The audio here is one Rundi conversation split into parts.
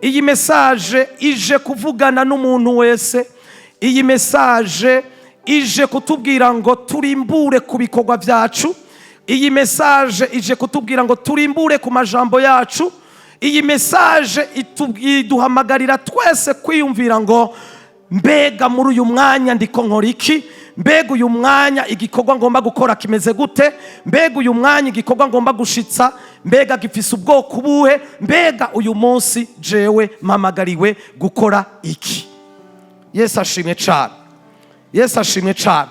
Iyi message ije kuvugana n'umuntu wese. Iyi message ije kutubwira ngo turimbure ku bikorwa byacu. Iyi message ije kutubwira ngo turimbure ku majambo yacu. Iyi message iduhamagarira twese kwiyumvira ngo: mbega muri uyu mwanya ndiko nkora iki? Mbega uyu mwanya igikorwa ngomba gukora kimeze gute? Mbega uyu mwanya igikorwa ngomba gushitsa, mbega gifise ubwoko ubuhe? Mbega uyu munsi jewe mpamagariwe gukora iki? Yesu ashimwe cyane, Yesu ashimwe cyane.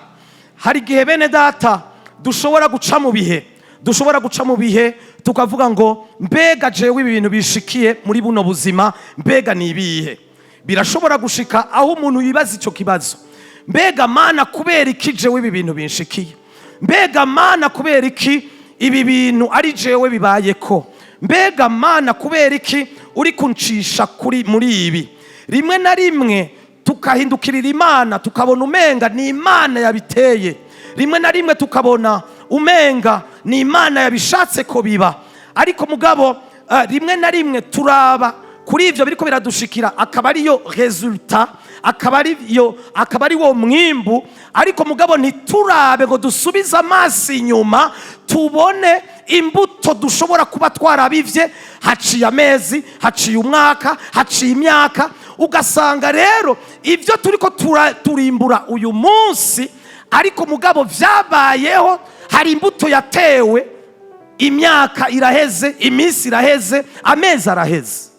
Hari igihe, bene data, dushobora guca mu bihe, dushobora guca mu bihe tukavuga ngo: mbega jewe ibi bintu bishikiye muri buno buzima, mbega ni ibihe? Birashobora gushika aho umuntu yibaza icyo kibazo: mbega Mana, kubera iki jewe ibi bintu binshikiye? Mbega Mana, kubera iki ibi bintu ari jewe bibaye ko? Mbega Mana, kubera iki uri kuncisha kuri muri ibi? Rimwe na rimwe tukahindukirira Imana, tukabona umenga ni Imana yabiteye. Rimwe na rimwe tukabona umenga ni Imana yabishatse ko biba. Ariko mugabo rimwe na rimwe turaba kuri ibyo biriko biradushikira, akaba ariyo résultat, akaba ari wo mwimbu. Ariko mugabo ntiturabe ngo dusubize amaso inyuma, tubone imbuto dushobora kuba twarabivye haciye amezi, haciye umwaka, haciye imyaka. Ugasanga rero ibyo turiko turimbura uyu munsi, ariko mugabo vyabayeho, hari imbuto yatewe imyaka iraheze, iminsi iraheze, amezi araheze.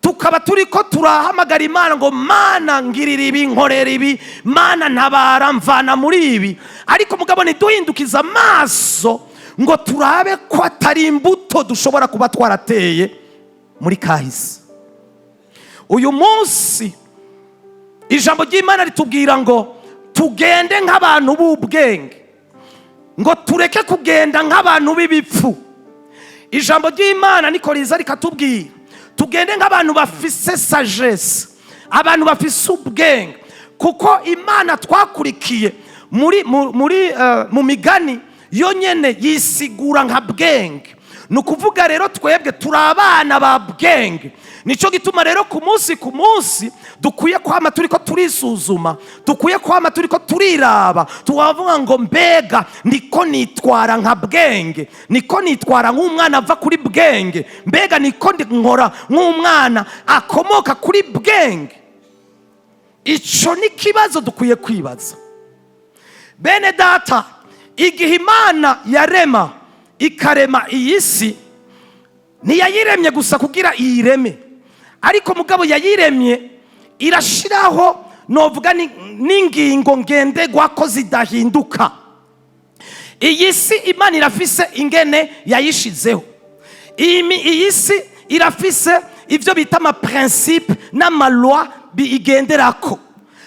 Tukaba turiko turahamagara Imana ngo: Mana, ngirira ibi, nkorera ibi, Mana, ntabara, mvana muri ibi. Ariko mugabo ntiduhindukize amaso ngo turabe ko atari imbuto dushobora kuba twarateye muri kahise. Uyu munsi ijambo ry'Imana ritubwira ngo tugende nk'abantu b'ubwenge, ngo tureke kugenda nk'abantu b'ibipfu. Ijambo ry'Imana niko riza rikatubwira: tugende nk'abantu bafise sagesse, abantu bafise ubwenge, kuko Imana twakurikiye muri mu migani yo nyene yisigura nka bwenge. Ni ukuvuga rero twebwe turi abana ba bwenge. Nicyo gituma rero ku munsi ku munsi dukwiye kwama turi ko turisuzuma, dukwiye kwama turi ko turiraba, tukavuga ngo: mbega niko nitwara nka bwenge? Niko nitwara nk'umwana ava kuri bwenge? Mbega niko nkora nk'umwana akomoka kuri bwenge? Icyo ni ikibazo dukwiye kwibaza, bene data. Igihe Imana yarema, ikarema iyi si, ntiyayiremye gusa kugira iyireme, ariko mugabo yayiremye irashiraho, novuga, n'ingingo ngenderwa ko zidahinduka. Iyi si Imana irafise ingene yayishizeho. Iyi si irafise ibyo bita amaprincipe n'amaloi igenderako.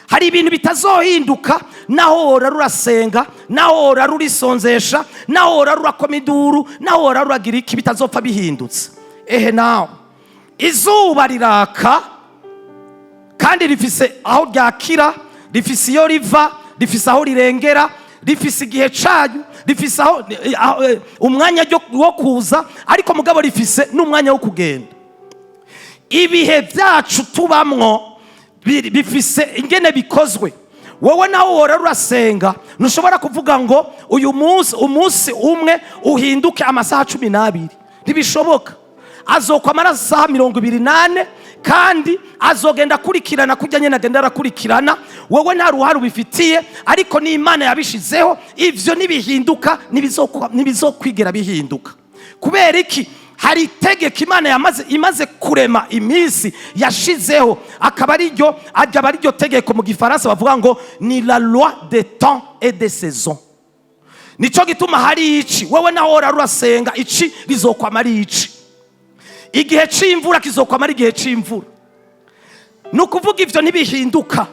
Hari ibintu bitazohinduka, naho wora rurasenga, naho wora rurisonzesha, naho wora rurakoma induru, naho wora ruragira iki, bitazopfa bihindutse. Ehe, nawe izuba riraka kandi rifise aho ryakira, rifise iyo riva, rifise aho rirengera, rifise igihe cayo, rifise aho umwanya wo kuza, ariko mugabo rifise n'umwanya wo kugenda. Ibihe byacu tubamwo bifise ingene bikozwe. Wowe nawe wora urasenga, ntushobora kuvuga ngo uyu munsi, umunsi umwe uhinduke amasaha 12. Ntibishoboka. Azokwa amasaha 24, kandi azogenda akurikirana kurya nyine agenda arakurikirana. Wowe nta ruhare ubifitiye, ariko n'Imana yabishizeho. Ivyo nibihinduka, ntibizokwigera bihinduka. Kubera iki? Hari itegeko Imana yamaze imaze kurema iminsi yashizeho, akaba ariryo akaba ariryo tegeko. Mu Gifaransa bavuga ngo ni la loi des temps et des saisons. Nicyo gituma hari ici, wowe naho wora urasenga, ici rizokwama ari ici. Igihe c'imvura kizokwama ari igihe c'imvura. Ni ukuvuga ivyo ntibihinduka.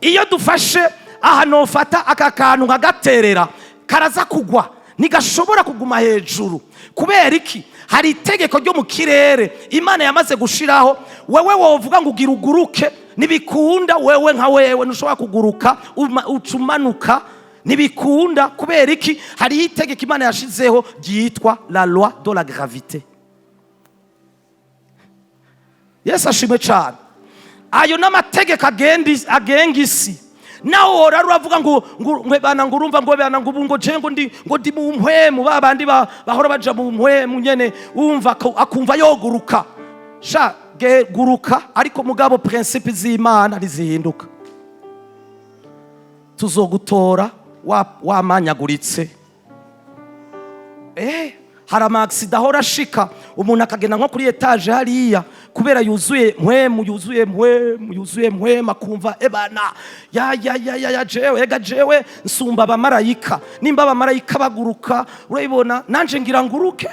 Iyo dufashe aha, nofata aka kantu nkagaterera, karaza kugwa, ntigashobora kuguma hejuru. Kubera iki? Hari itegeko ryo mu kirere Imana yamaze gushiraho. Wewe wovuga ngo ugira uguruke, ntibikunda. Wewe nka wewe ntushobora kuguruka, uca umanuka. Ntibikunda. Kubera iki? Hariho itegeko Imana yashizeho ryitwa la loi de la gravité. Yesu ashimwe cyane. Ayo n'amategeko agenga isi. Nawe wora uravuga ngo bana, ngo urumva, ngo bana, ngo ubu ngo je ngo ndi mu mpwemu, ba bandi bahora baja mu mpwemu nyene, wumva akumva yoguruka. Sha ge guruka, ariko mugabo principe z'Imana ntizihinduka. Tuzogutora wamanyaguritse. Hari ama accident ahora ashika, umuntu akagenda nko kuri étage hariya, kubera yuzuye mpwemu, yuzuye mpwemu, yuzuye mpwemu, akumva ebana ya ya ya ya ya, jewe ega jewe nsumba abamarayika, nimba abamarayika baguruka, urabibona, nanje ngira nguruke.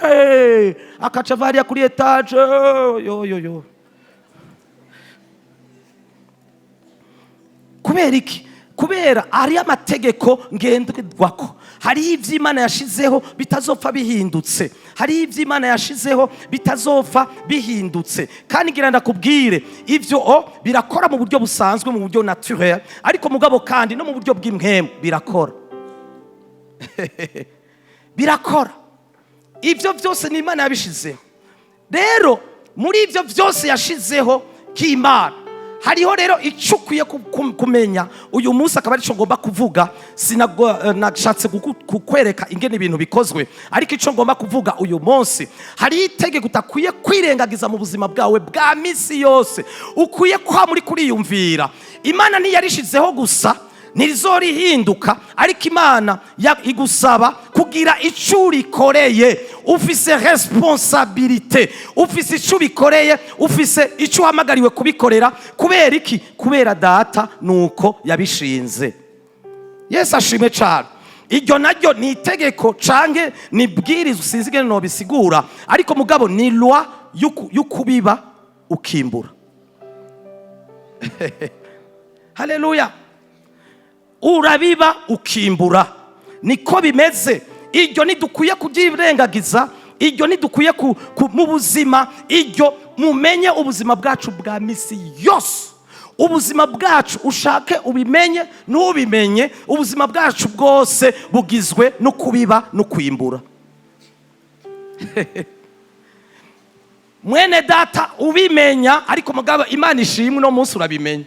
Akaca ava hariya kuri étage, yo yo yo. Kubera iki? Kubera ari amategeko ngenderwako. Hariho ibyo Imana yashizeho bitazopfa bihindutse. Hariho ibyo Imana yashizeho bitazopfa bihindutse. Kandi ngira ndakubwire, ibyo o birakora mu buryo busanzwe, mu buryo naturel, ariko mugabo kandi no mu buryo bw'impwemu birakora, birakora. Ibyo byose ni Imana yabishizeho. Rero muri ibyo byose yashizeho k'Imana, hariho rero icyo ukwiye kumenya uyu munsi, akaba aricyo ngomba kuvuga. Nashatse kukwereka ingene ibintu bikozwe, ariko icyo ngomba kuvuga uyu munsi, hariho itegeko utakwiye kwirengagiza mu buzima bwawe bwa misi yose, ukwiye kwa muri kuriyumvira. Imana ntiyarishizeho gusa, ntirizorihinduka, ariko Imana igusaba kugira icyo urikoreye. Ufise responsabilité, ufise icyo ubikoreye, ufise icyo uhamagariwe kubikorera. Kubera iki? Kubera Data nuko yabishinze. Yesu ashimwe cyane. Iryo naryo ni itegeko canke ni bwirizwa, sinzi ingene nobisigura, ariko mugabo ni loi y'ukubiba ukimbura. Haleluya! Urabiba ukimbura, niko bimeze. Iryo ntidukwiye kubyirengagiza, iryo ntidukwiye mu buzima. Iryo mumenye, ubuzima bwacu bwa misi yose, ubuzima bwacu, ushake ubimenye ntubimenye, ubuzima bwacu bwose bugizwe no kubiba no kwimbura. Mwene Data, ubimenya, ariko mugabo Imana ishimwe, uno munsi urabimenya.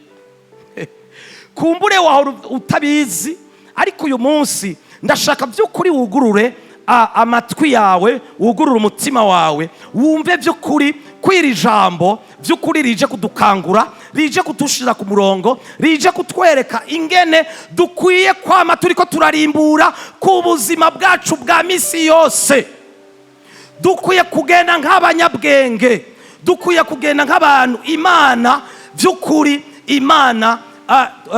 Kumbure wahora utabizi, ariko uyu munsi ndashaka by'ukuri wugurure amatwi yawe, wugurure umutima wawe, wumve by'ukuri ko iri jambo by'ukuri rije kudukangura, rije kudushira ku murongo, rije kutwereka ingene dukwiye kwama turiko turarimbura ku buzima bwacu bwa misi yose. Dukwiye kugenda nk'abanyabwenge, dukwiye kugenda nk'abantu Imana by'ukuri, Imana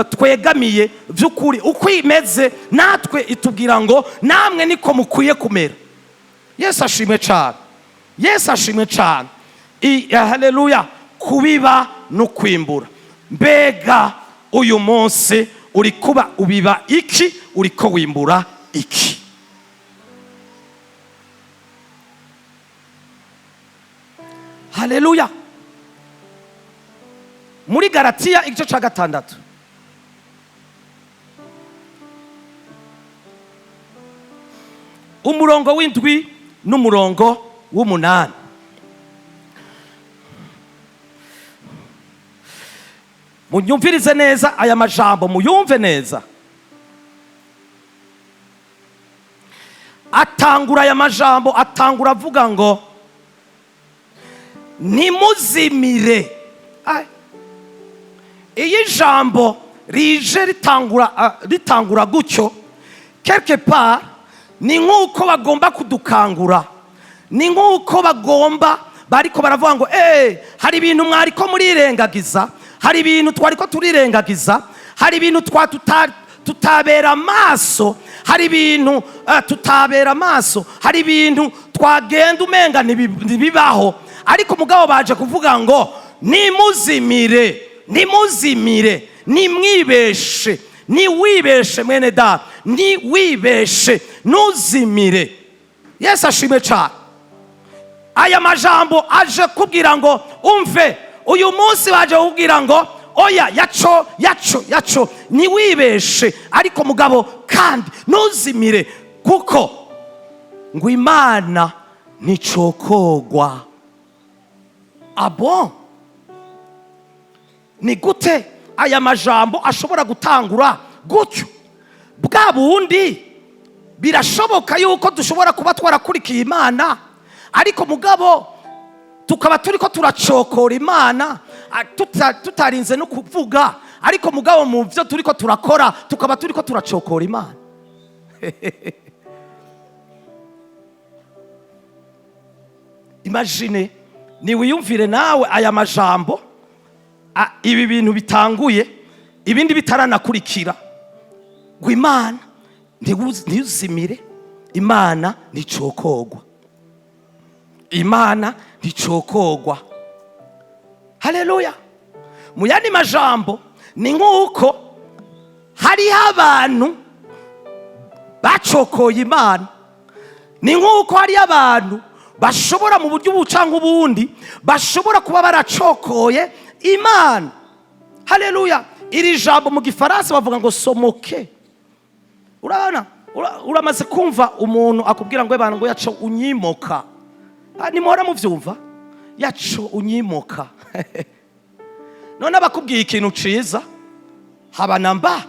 twegamiye by'ukuri, uko imeze natwe itubwira ngo namwe niko mukwiye kumera. Yesu ashimwe cyane, Yesu ashimwe cyane. Haleluya! Kubiba no kwimbura. Mbega uyu munsi uri kuba ubiba iki? Uriko wimbura iki? Haleluya! Muri Galatiya igice cya 6, umurongo w'7 n'umurongo w'8. Munyumvirize neza aya majambo, muyumve neza. Atangura aya majambo, atangura avuga ngo ntimuzimire. Ai. Iyo ijambo rije ritangura gutyo, quelque part ni nk'uko bagomba kudukangura, ni nk'uko bagomba bariko baravuga ngo hari ibintu mwariko murirengagiza, hari ibintu twariko turirengagiza, hari ibintu tutabera amaso, hari ibintu tutabera amaso, hari ibintu twagenda umenga ntibibaho. Ariko mugabo baje kuvuga ngo nimuzimire, nimuzimire, nimwibeshe, niwibeshe mwene data, niwibeshe, ntuzimire. Yesu ashimwe cyane. Aya majambo aje kubwira ngo umve, uyu munsi baje kubwira ngo oya, yaco yaco yaco, niwibeshe. Ariko mugabo kandi Kandi ntuzimire, kuko ngo Imana nticokogwa. Abo ni gute aya majambo ashobora gutangura gutyo? Bwa bundi birashoboka yuko dushobora kuba twarakurikiye Imana, ariko mugabo tukaba turi ko turacokora Imana, tutarinze no kuvuga, ariko mugabo mu byo turi ko turakora tukaba turi ko turacokora Imana. Imagine, niwiyumvire nawe aya majambo, ibi bintu bitanguye ibindi bitaranakurikira, ngo Imana ntuzimire, Imana nticokogwa, Imana nticokogwa. Haleluya! Mu yandi majambo, ni nk'uko hariho abantu bacokoye Imana, ni nk'uko hariho abantu bashobora mu buryo ubu cyangwa ubundi bashobora kuba baracokoye Imana. Haleluya! Iri jambo mu Gifaransa bavuga ngo se moquer. Urabona, uramaze kumva umuntu akubwira ngo ebana, ngo yaco unyimoka. Nimuhora muvyumva, yaco unyimoka. None abakubwiye ikintu ciza haba na mba,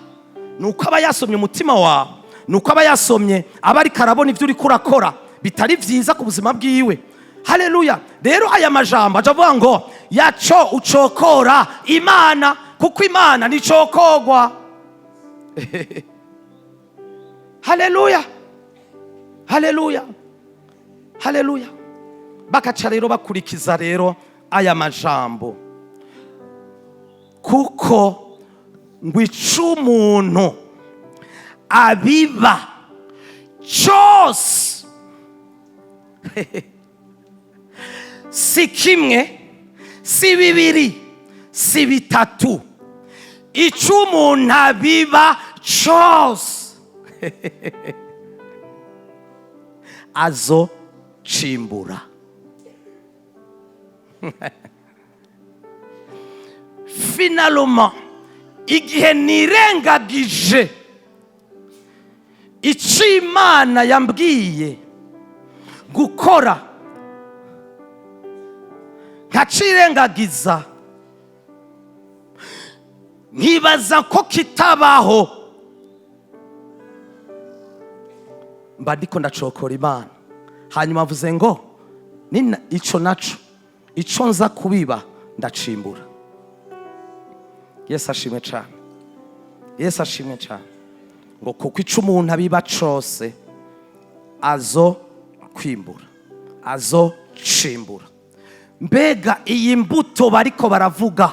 nuko aba yasomye umutima wawe, nuko aba yasomye, aba ariko arabona ibyo uriko urakora bitari vyiza ku buzima bwiwe. Haleluya! Rero aya majambo aja avuga ngo yaco ucokora Imana, kuko Imana nticokogwa. Haleluya, haleluya, haleluya! Bakaca rero bakurikiza rero aya majambo, kuko ngo ico umuntu abiba cyose, si kimwe, si bibiri, si bitatu, icyo umuntu abiba cyose azocimbura. Finalement, igihe nirengagije icyo Imana yambwiye gukora, nkacirengagiza, nkibaza ko kitabaho, mba ndiko ndacokora Imana. Hanyuma avuze ngo nina ico naco, ico nza kubiba ndacimbura. Yesu ashimwe cyane, Yesu ashimwe cyane. Ngo kuko ico umuntu abiba cose azo kwimbura, azo cimbura. Mbega iyi mbuto bariko baravuga,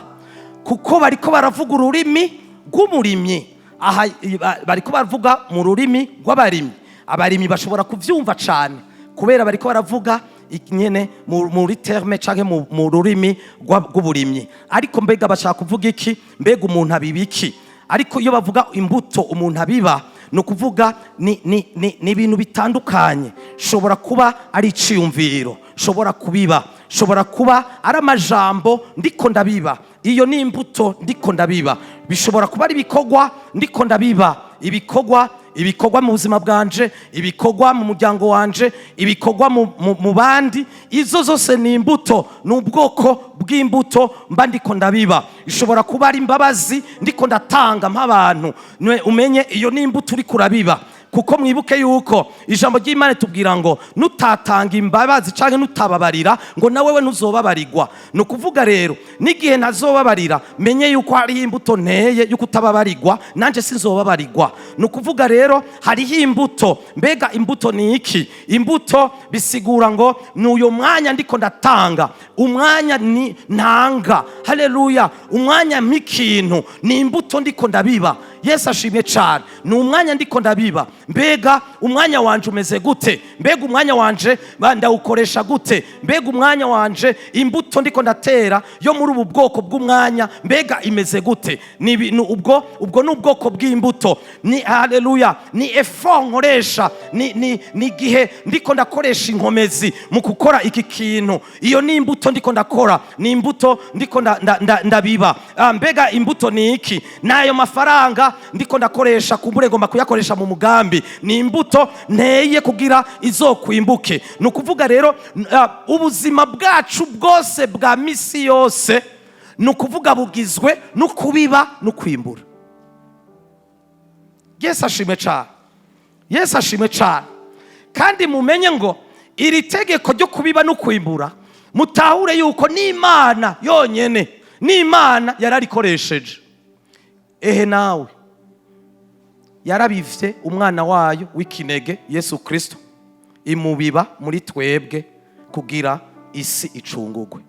kuko bariko baravuga ururimi rw'umurimyi aha, bariko baravuga mu rurimi rw'abarimyi. Abarimyi bashobora kuvyumva cane kubera bariko baravuga nyene muri terme canke mu rurimi rw'uburimyi. Ariko mbega bashaka kuvuga iki? Mbega umuntu abiba iki? Ariko iyo bavuga imbuto umuntu abiba, ni ukuvuga ni ibintu bitandukanye. Shobora kuba ari iciyumviro shobora kubiba, shobora kuba ari amajambo ndiko ndabiba, iyo ni imbuto ndiko ndabiba. Bishobora kuba ari ibikorwa ndiko ndabiba, ibikorwa mu buzima bwanje, ibikorwa mu muryango wanje, ibikorwa mu bandi. Izo zose ni imbuto, ni ubwoko bw'imbuto mba ndiko ndabiba. Ishobora kuba ari imbabazi ndiko ndatanga nk'abantu. Umenye iyo ni imbuto uriko urabiba, kuko mwibuke yuko ijambo ry'Imana ritubwira ngo nutatanga imbabazi canke nutababarira, ngo nawewe ntuzobabarirwa. Ni ukuvuga rero n'igihe ntazobabarira, menye yuko hariho imbuto nteye yuko utababarirwa, nanje sinzobabarirwa. Ni ukuvuga rero hariho imbuto. Mbega imbuto ni iki? Imbuto bisigura ngo ni uyo mwanya ndiko ndatanga, umwanya ni ntanga. Haleluya! Umwanya mpikintu ni imbuto ndiko ndabiba. Yesu ashimwe cyane. Ni umwanya ndiko ndabiba. Mbega umwanya wanje umeze gute? Mbega umwanya wanje ndawukoresha gute? Mbega umwanya wanje, imbuto ndiko ndatera yo muri ubu bwoko bw'umwanya, mbega imeze gute? Ni ubwo ni ubwoko bw'imbuto, ni haleluya, ni effort nkoresha, ni igihe ndiko ndakoresha inkomezi mu gukora iki kintu. Iyo ni imbuto ndiko ndakora, ni imbuto ndiko ndabiba. Mbega imbuto ni iki? N'ayo mafaranga ndiko ndakoresha, kumbure ngomba kuyakoresha mu mugambi, ni imbuto nteye kugira izokwimbuke. Ni ukuvuga rero ubuzima bwacu bwose bwa misi yose, ni ukuvuga bugizwe no kubiba no kwimbura. Yesu ashimwe cyane, Yesu ashimwe cyane. Kandi mumenye ngo iri tegeko ryo kubiba no kwimbura, mutahure yuko n'Imana yonyene, n'Imana yararikoresheje. Ehe, nawe yarabivye umwana wayo w'ikinege Yesu Kristo, imubiba muri twebwe kugira isi icungugwe.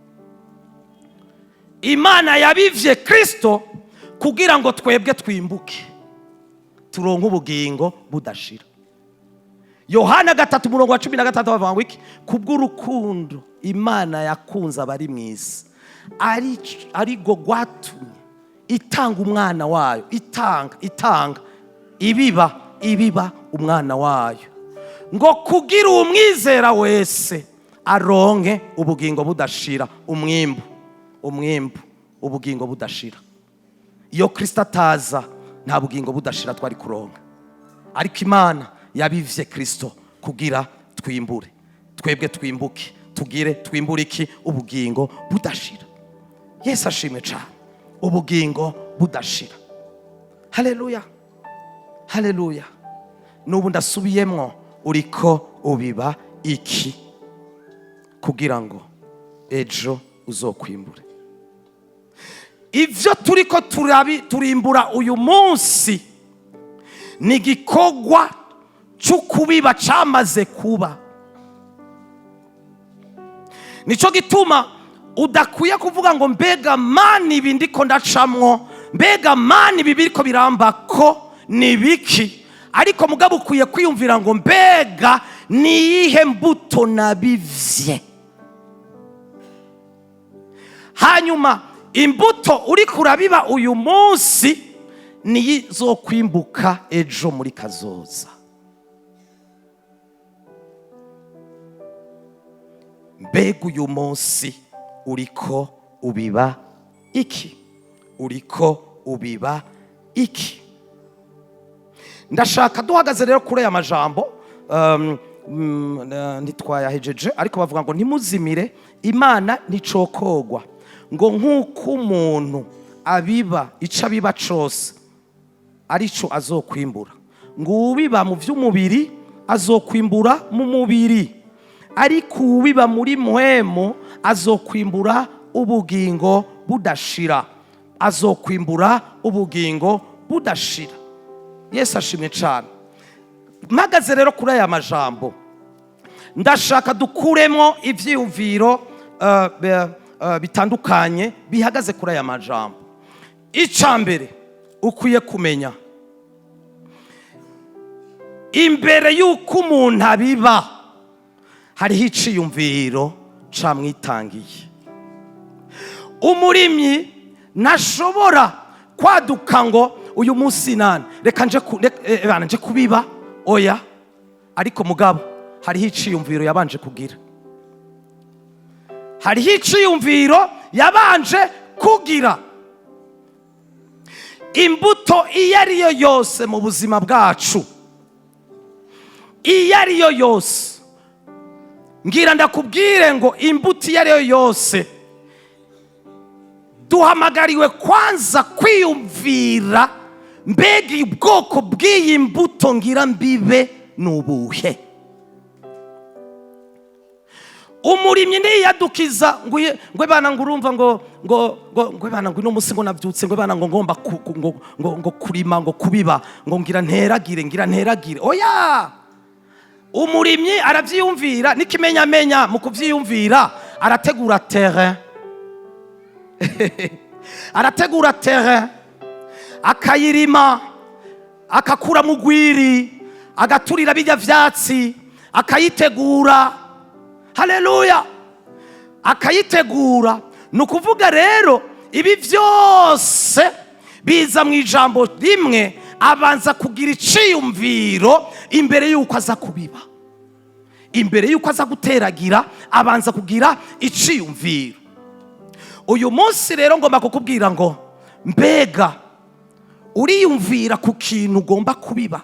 Imana yabivye Kristo kugira ngo twebwe twimbuke, turonke ubugingo budashira. Yohana 3 umurongo wa 16 bavuga ngo iki? Kubw'urukundo Imana yakunze abari mu isi, ari rwo rwatumye itanga umwana wayo, itanga ibiba umwana wayo, ngo kugira umwizera wese aronke ubugingo budashira. Umwimbu, ubugingo budashira. Iyo Kristo ataza, nta bugingo budashira twari kuronka, ariko Imana yabivye Kristo kugira twimbure, twebwe twimbuke, tugire twimbure iki? Ubugingo budashira. Yesu ashimwe cyane. Ubugingo budashira. Haleluya, haleluya. N'ubu ndasubiyemwo: uriko ubiba iki kugira ngo ejo uzokwimbure? Ibyo turiko turimbura uyu munsi ni igikorwa cyo kubiba cyamaze kuba. Nicyo gituma udakwiye kuvuga ngo: "Mbega Mana, ibi ndiko ndacamwo, mbega Mana, ibi biriko biramba ko ni biki?" Ariko mugabo ukwiye kwiyumvira ngo: "Mbega ni iyihe mbuto nabivye?" Hanyuma imbuto uriko urabiba uyu munsi niyo izokwimbuka ejo muri kazoza. Mbega uyu munsi uriko ubiba iki? Uriko ubiba iki? Ndashaka duhagaze rero kuri aya majambo, ntitwayahejeje, ariko bavuga ngo: "Ntimuzimire, Imana nticokogwa, ngo nk'uko umuntu abiba, ico abiba cose arico azokwimbura. Ngo ubiba mu by'umubiri azokwimbura mu mubiri, ariko ubiba muri mpwemu azokwimbura ubugingo budashira, azokwimbura ubugingo budashira." Yesu ashimwe cyane. Mpagaze rero kuri aya majambo, ndashaka dukuremo ibyiyumviro bitandukanye bihagaze kuri aya majambo. Icya mbere ukwiye kumenya, imbere y'uko umuntu abiba, hariho iciyumviro camwitangiye. Umurimyi ntashobora kwaduka ngo: "Uyu munsi nani reka nje bana, nje kubiba." Oya. Ariko mugabo hariho iciyumviro yabanje kugira, hariho iciyumviro yabanje kugira. Imbuto iyo ari yo yose mu buzima bwacu, iyo ari yo yose, ngira ndakubwire ngo imbuto iyo ari yo yose, duhamagariwe kwanza kwiyumvira: mbega ubwoko bw'iyi mbuto ngira mbibe ni ubuhe? Umurimyi ntiyadukiza ngo ngo bana, ngo urumva ngo bana, ngo uno munsi ngo nabyutse, ngo bana, ngo ngomba ngo kurima, ngo kubiba, ngo ngira nteragire, ngira nteragire. Oya, umurimyi arabyiyumvira n'ikimenyamenya. Mu kubyiyumvira arategura terrain, arategura terrain, akayirima, akakuramo urwiri. Agaturira bijya vyatsi, akayitegura. Haleluya! Akayitegura. Ni ukuvuga rero ibi byose biza mu ijambo rimwe: abanza kugira iciyumviro imbere y'uko aza kubiba, imbere y'uko aza guteragira, abanza kugira iciyumviro. Uyu munsi rero ngomba kukubwira ngo: mbega uriyumvira ku kintu ugomba kubiba?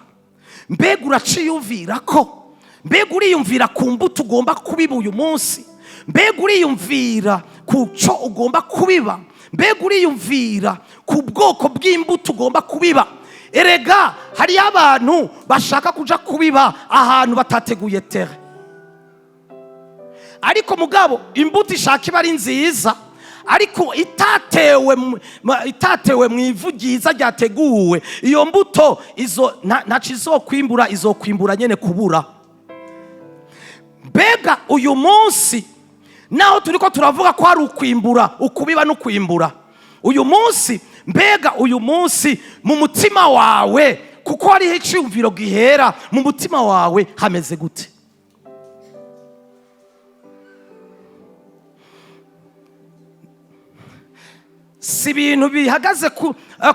Mbega uraciyumvira ko? Mbega uriyumvira ku mbuto ugomba kubiba uyu munsi? Mbega uriyumvira ku cyo ugomba kubiba? Mbega uriyumvira ku bwoko bw'imbuto ugomba kubiba? Erega hariyo abantu bashaka kuja kubiba ahantu batateguye terre, ariko mugabo imbuto ishaka iba ari nziza, ariko itatewe mu ivu ryiza ryateguwe, iyo mbuto izo ntaco izokwimbura, izokwimbura nyene kubura. Mbega uyu munsi naho turiko turavuga ko hari ukwimbura, ukubiba no kwimbura uyu munsi, mbega uyu munsi mu mutima wawe, kuko hariho iciyumviro gihera mu mutima wawe, hameze gute? Si ibintu bihagaze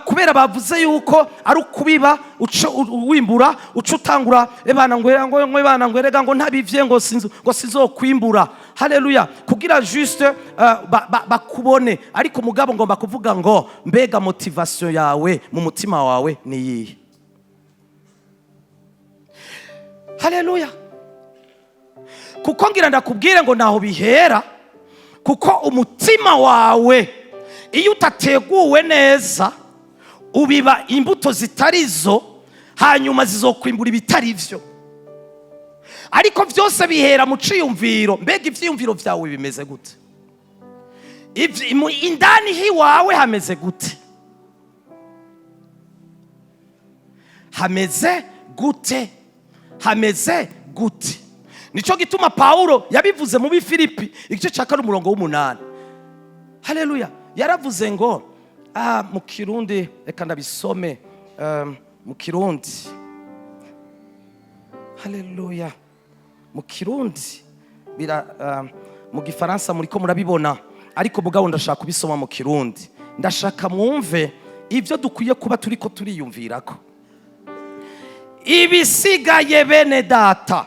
kubera bavuze yuko ari ukubiba uca wimbura, uca utangura ebana ngo ebana ngo erega ngo ntabivye ngo sinzo, ngo sizokwimbura. Haleluya! Kugira juste bakubone. Ariko mugabo ngomba kuvuga ngo: mbega motivation yawe mu mutima wawe ni iyihe? Haleluya! Kuko ngira ndakubwire ngo naho bihera, kuko umutima wawe iyo utateguwe neza ubiba imbuto zitari zo, hanyuma zizokwimbura ibitari byo. Ariko byose bihera mu ciyumviro. Mbega ivyiyumviro vyawe bimeze gute? Indani hiwawe hameze gute? Hameze gute? Hameze gute? Nico gituma Pawulo yabivuze mu Bifilipi igice cya 2 umurongo w'8. Haleluya! Yaravuze ngo mu Kirundi, reka ndabisome mu Kirundi. Haleluya! Mu Kirundi bira mu Gifaransa muriko murabibona, ariko mugabo ndashaka kubisoma mu Kirundi. Ndashaka mwumve ibyo dukwiye kuba turiko turiyumvirako. Ibisigaye, bene data,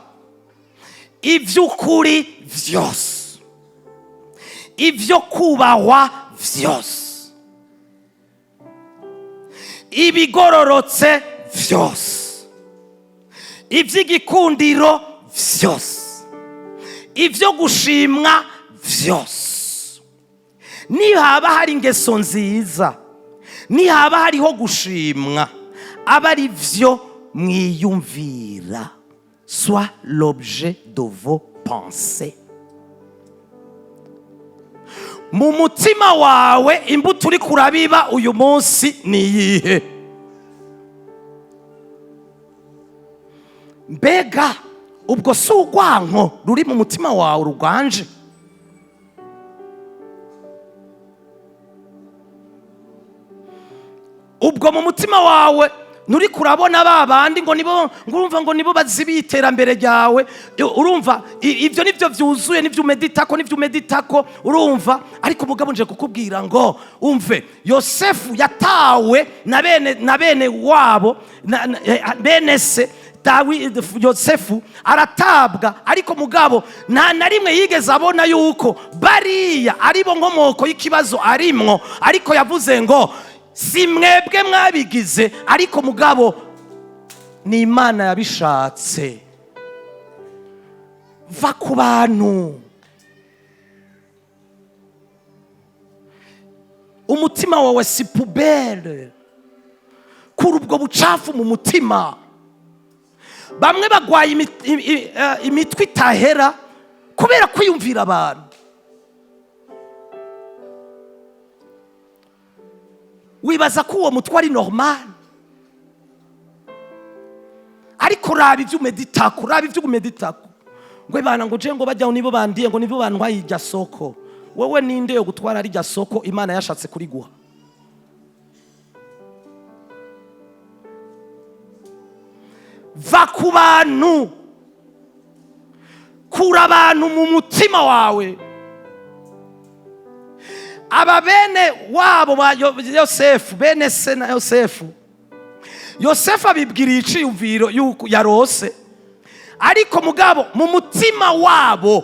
iby'ukuri vyose, ibyo kubahwa vyose, ibigororotse vyose, iby'igikundiro vyose, ibyo gushimwa vyose, nihaba hari ingeso nziza, nihaba hariho gushimwa, aba ari byo mwiyumvira. Soit l'objet de vos pensées. Mu mutima wawe, imbuto uri kurabiba uyu munsi ni iyihe? Mbega ubwo si urwanko ruri mu mutima wawe ruganje? Ubwo mu mutima wawe nturi kurabona ba bandi ngo nibo, ngo urumva ngo nibo bazibiye iterambere ryawe? Urumva ibyo nibyo byuzuye, nibyo umeditako, nibyo umeditako, urumva. Ariko umugabo nje kukubwira ngo umve: Yosefu yatawe na bene wabo, bene se. Yosefu aratabwa, ariko mugabo nta na rimwe yigeze abona yuko bariya aribo nkomoko y'ikibazo arimwo. Ariko yavuze ngo: si mwebwe mwabigize, ariko mugabo ni Imana yabishatse. Va ku bantu. Umutima wawe si poubelle. Kura ubwo bucafu mu mutima. Bamwe bagwaye imitwe itahera kubera kwiyumvira abantu. Wibaza ko uwo mutwe ari normal, ariko raba ibyo umeditako, raba ibyo umeditako. Ngo bana, ngo je ngo bajyaho nibo bandiye, ngo nibo bantwaye irya soko. Wowe ninde yo gutwara rirya soko Imana yashatse kuriguha? Va ku bantu, kura abantu mu mutima wawe. Aba bene wabo ba Yosefu, bene se na Yosefu, Yosefu abibwiriye iciyumviro yuko yarose, ariko mugabo mu mutima wabo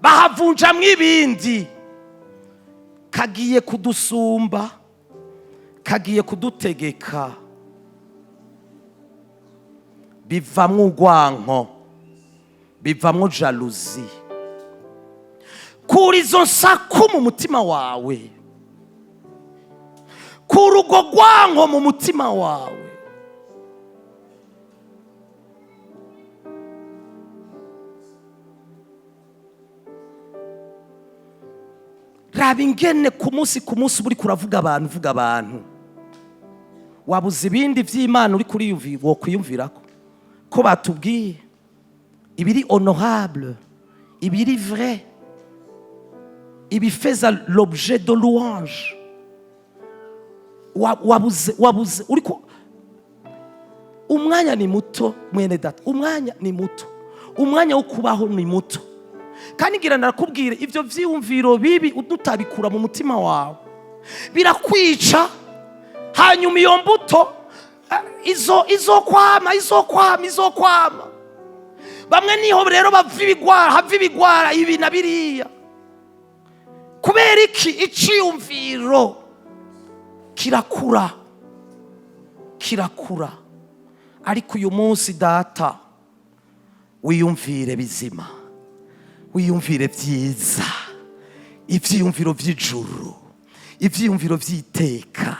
bahavunjamwo ibindi: kagiye kudusumba, kagiye kudutegeka. Bivamwo urwanko, bivamwo jalousie. Kura izo nsaku mu mutima wawe, kura urwo rwanko mu mutima wawe. Raba ingene ku munsi ku munsi uba uriko uravuga abantu, uvuga abantu. Wabuze ibindi vy'Imana uri kuriyumvira wokwiyumvirako? Ko batubwiye ibiri honorable, ibiri vrai, ibifeza l'objet de louange. Wabuze uriko. Umwanya ni muto, mwene data, umwanya ni muto, umwanya wo kubaho ni muto. Kandi ngira ndakubwira, ibyo vyiyumviro bibi utabikura mu mutima wawe birakwica. Hanyuma iyo mbuto izo izokwama, izokwama, izokwama. Bamwe niho rero bava ibigwara, hava ibigwara ibi na biriya. Kubera iki? Iciyumviro kirakura, kirakura. Ariko uyu munsi, data, wiyumvire bizima, wiyumvire byiza, ibyiyumviro by'ijuru, ibyiyumviro by'iteka,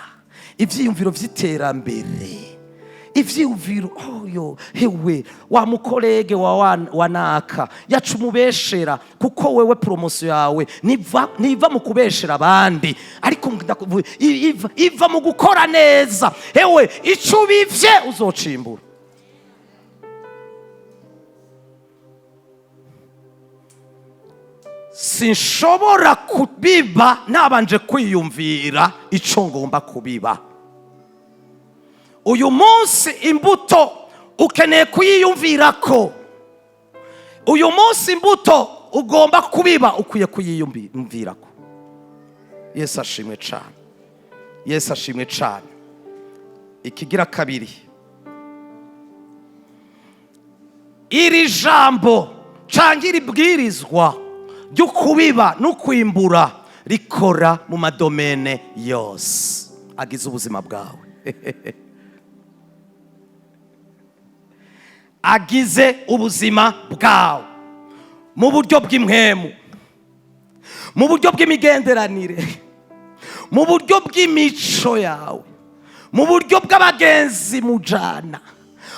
ibyiyumviro by'iterambere, ivyiyumviro oyo hewe wa mu collègue wa naka yaca umubeshera, kuko wewe promotion yawe ntiva mu kubeshera abandi, ariko iva mu gukora neza. Hewe, ico ubivye uzocimbura. Sinshobora kubiba nabanje kwiyumvira ico ngomba kubiba. Uyu munsi imbuto ukeneye kuyiyumvira ko uyu munsi imbuto ugomba kubiba ukwiye kuyiyumvira ko. Yesu ashimwe cyane, Yesu ashimwe cyane. Ikigira kabiri, iri jambo cyangwa iri bwirizwa ryo kubiba no kwimbura rikora mu ma domaines yose agize ubuzima bwawe, agize ubuzima bwawe, mu buryo bw'impwemu, mu buryo bw'imigenderanire, mu buryo bw'imico yawe, mu buryo bw'abagenzi mujana,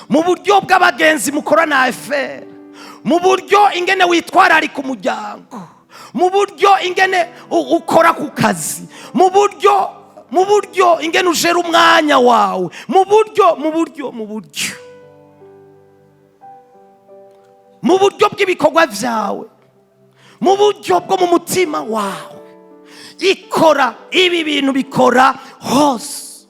mu buryo bw'abagenzi mukorana affaires, mu buryo ingene witwararika umuryango, mu buryo ingene ukora ku kazi, mu buryo ingene ujera umwanya wawe, mu buryo bw'ibikorwa byawe, mu buryo bwo mu mutima wawe. Ikora ibi bintu, bikora hose.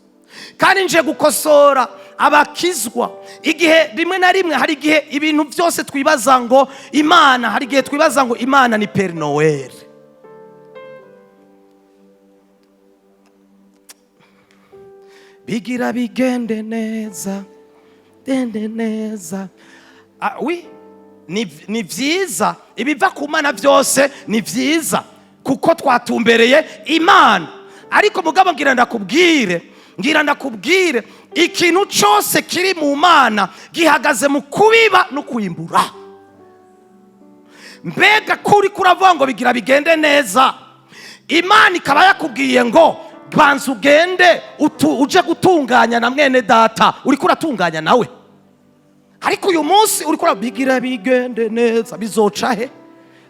Kandi nje gukosora abakizwa, igihe rimwe na rimwe hari igihe ibintu byose twibaza ngo Imana, hari igihe twibaza ngo Imana ni Père Noël. Bigira bigende neza, gende neza. Ah, oui, ni vyiza, ibiva ku Mana byose ni vyiza kuko twatumbereye Imana. Ariko mugabo ngira ndakubwire, ngira ndakubwire, ikintu cyose kiri mu Mana gihagaze mu kubiba no kwimbura. Mbega kuri kuravuga ngo bigira bigende neza, Imana ikaba yakubwiye ngo banza ugende uje gutunganya na mwene data uriko uratunganya nawe, ariko uyu munsi uriko urabigira bigende neza, bizoca he?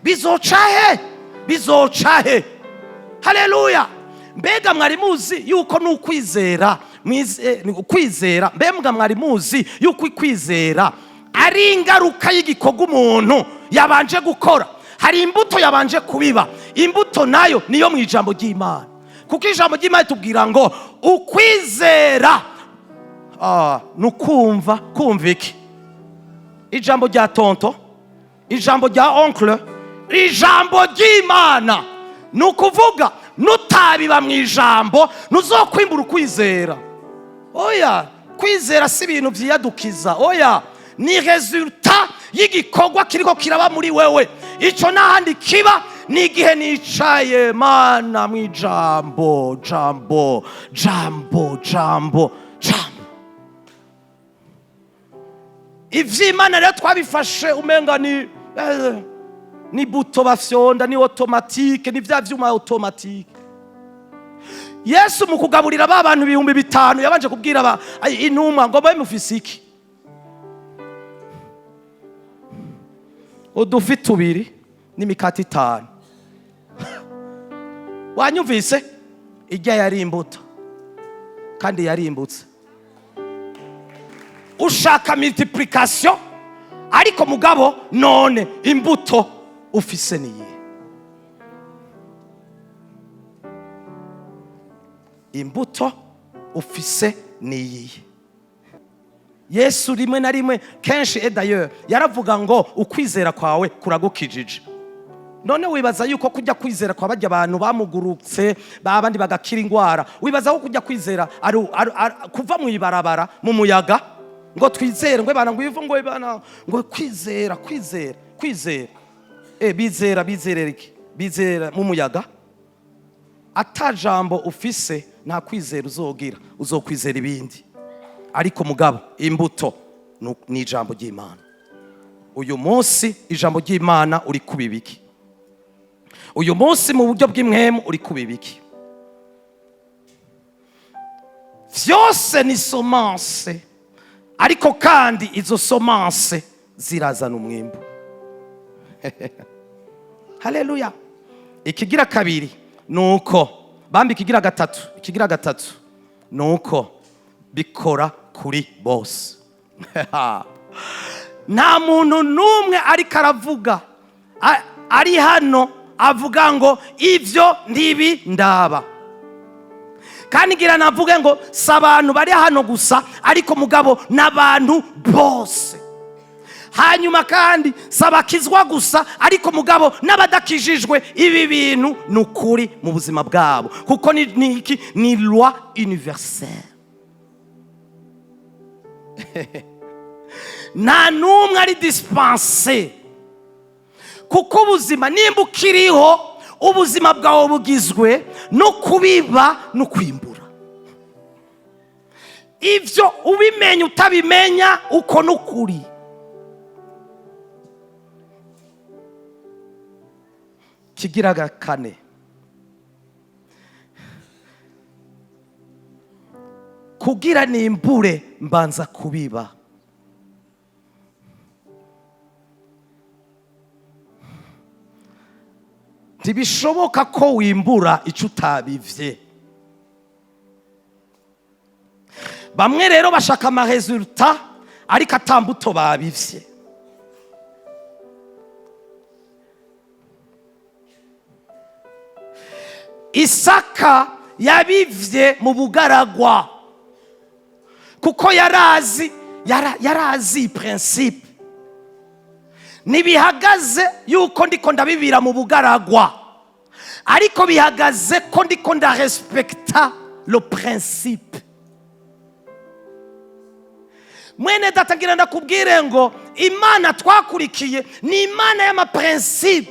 Bizoca he? Bizoca he? Haleluya! Mbega mwari muzi yuko n'ukwizera ni ukwizera? Mbega mwari muzi yuko kwizera ari ingaruka y'igikorwa umuntu yabanje gukora? Hari imbuto yabanje kubiba. Imbuto nayo niyo mu ijambo ry'Imana, kuko ijambo ry'Imana itubwira ngo ukwizera. Ni ukumva. Kumva iki? Ijambo rya tonton, ijambo rya oncle, ijambo ry'Imana. Ni ukuvuga nutabiba mu ijambo, ntuzokwimbura ukwizera. Oya, kwizera si ibintu byiyadukiza. Oya, ni résultat y'igikorwa kiriko kiraba muri wewe. Icyo n'ahandi kiba ni igihe nicaye, Mana, mu ijambo, jambo, jambo, jambo, jambo. Ivy'Imana rero twabifashe umenga ni bouton bafyonda, ni automatique, ni vya vyuma automatique. Yesu mu kugaburira ba bantu 5000 yabanje kubwira intumwa ngo: "Babe mufise iki?" "Udufi tubiri n'imikate itanu." Wanyumvise? Ijya yari imbuto kandi yarimbutse. Ushaka multiplication, ariko mugabo none imbuto ufise niyihe? Imbuto ufise niyihe? Yesu rimwe na rimwe, kenshi, et d'ailleurs yaravuga ngo: "Ukwizera kwawe kuragukijije." None wibaza yuko kujya kwizera kwa bajya abantu bamugurutse, babandi bagakira indwara, wibaza ko kujya kwizera ari kuva mu ibarabara mu muyaga ngo twizere, ngo bana, ngo ivu, ngo bana, ngo kwizera, kwizera, kwizera? Bizera, bizerera iki? Bizera mu muyaga? Ata jambo ufise, nta kwizera uzogira, uzokwizera ibindi. Ariko mugabo imbuto ni ijambo ry'Imana. Uyu munsi ijambo ry'Imana uri kubibiki? Uyu munsi mu buryo bw'impwemu uri kubibiki? Vyose ni semence, ariko kandi izo semence zirazana umwimbu. Haleluya! Ikigira kabiri ni uko bamba, ikigira gatatu, ikigira gatatu ni uko bikora kuri bose. Nta muntu n'umwe ariko aravuga ari hano avuga ngo ibyo ntibi ndaba. Kandi ngira navuge ngo si abantu bari hano gusa, ariko mugabo n'abantu bose. Hanyuma kandi si abakizwa gusa, ariko mugabo n'abadakijijwe, ibi bintu ni ukuri mu buzima bwabo, kuko ni iki? Ni loi universelle. Nta n'umwe ari dispensé, kuko ubuzima, nimba ukiriho, ubuzima bwawe bugizwe no kubiba no kwimbura. Ibyo ubimenya, utabimenya, uko n'ukuri. Kigira kane, kugira nimbure mbanza kubiba. Ntibishoboka ko wimbura icyo utabivye. Bamwe rero bashaka ama résultats ariko atambuto babivye. Isaka yabivye mu bugaragwa, kuko yarazi principe. Ntibihagaze yuko ndiko ndabibira mu bugaragwa, ariko bihagaze ko ndiko ndarespekta le principe. Mwene data, ngira ndakubwire ngo Imana twakurikiye ni Imana y'ama principes.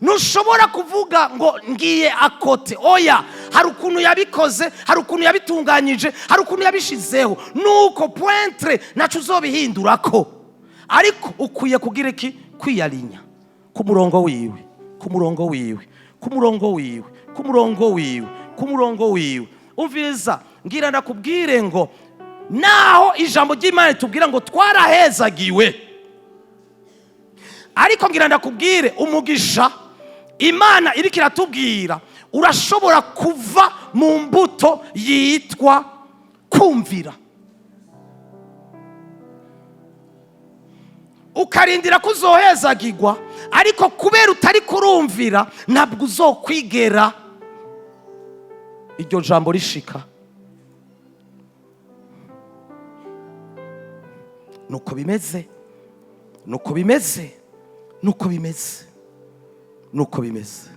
Ntushobora kuvuga ngo ngiye à côté. Oya, hari ukuntu yabikoze, hari ukuntu yabitunganyije, hari ukuntu yabishizeho, nuko point naco uzobihindurako. Ariko ukwiye kugira iki? Kwiyarinya ku murongo wiwe, ku murongo wiwe, ku murongo wiwe, ku murongo wiwe, ku murongo wiwe. Umviriza, ngira ndakubwire ngo naho ijambo ry'Imana ritubwira ngo twarahezagiwe, ariko ngira ndakubwire, umugisha Imana iriko iratubwira urashobora kuva mu mbuto yitwa kumvira. Ukarindira ko uzohezagirwa, ariko kubera utari kurumvira, ntabwo uzokwigera iryo jambo rishika. Nuko bimeze, nuko bimeze, nuko bimeze, nuko bimeze.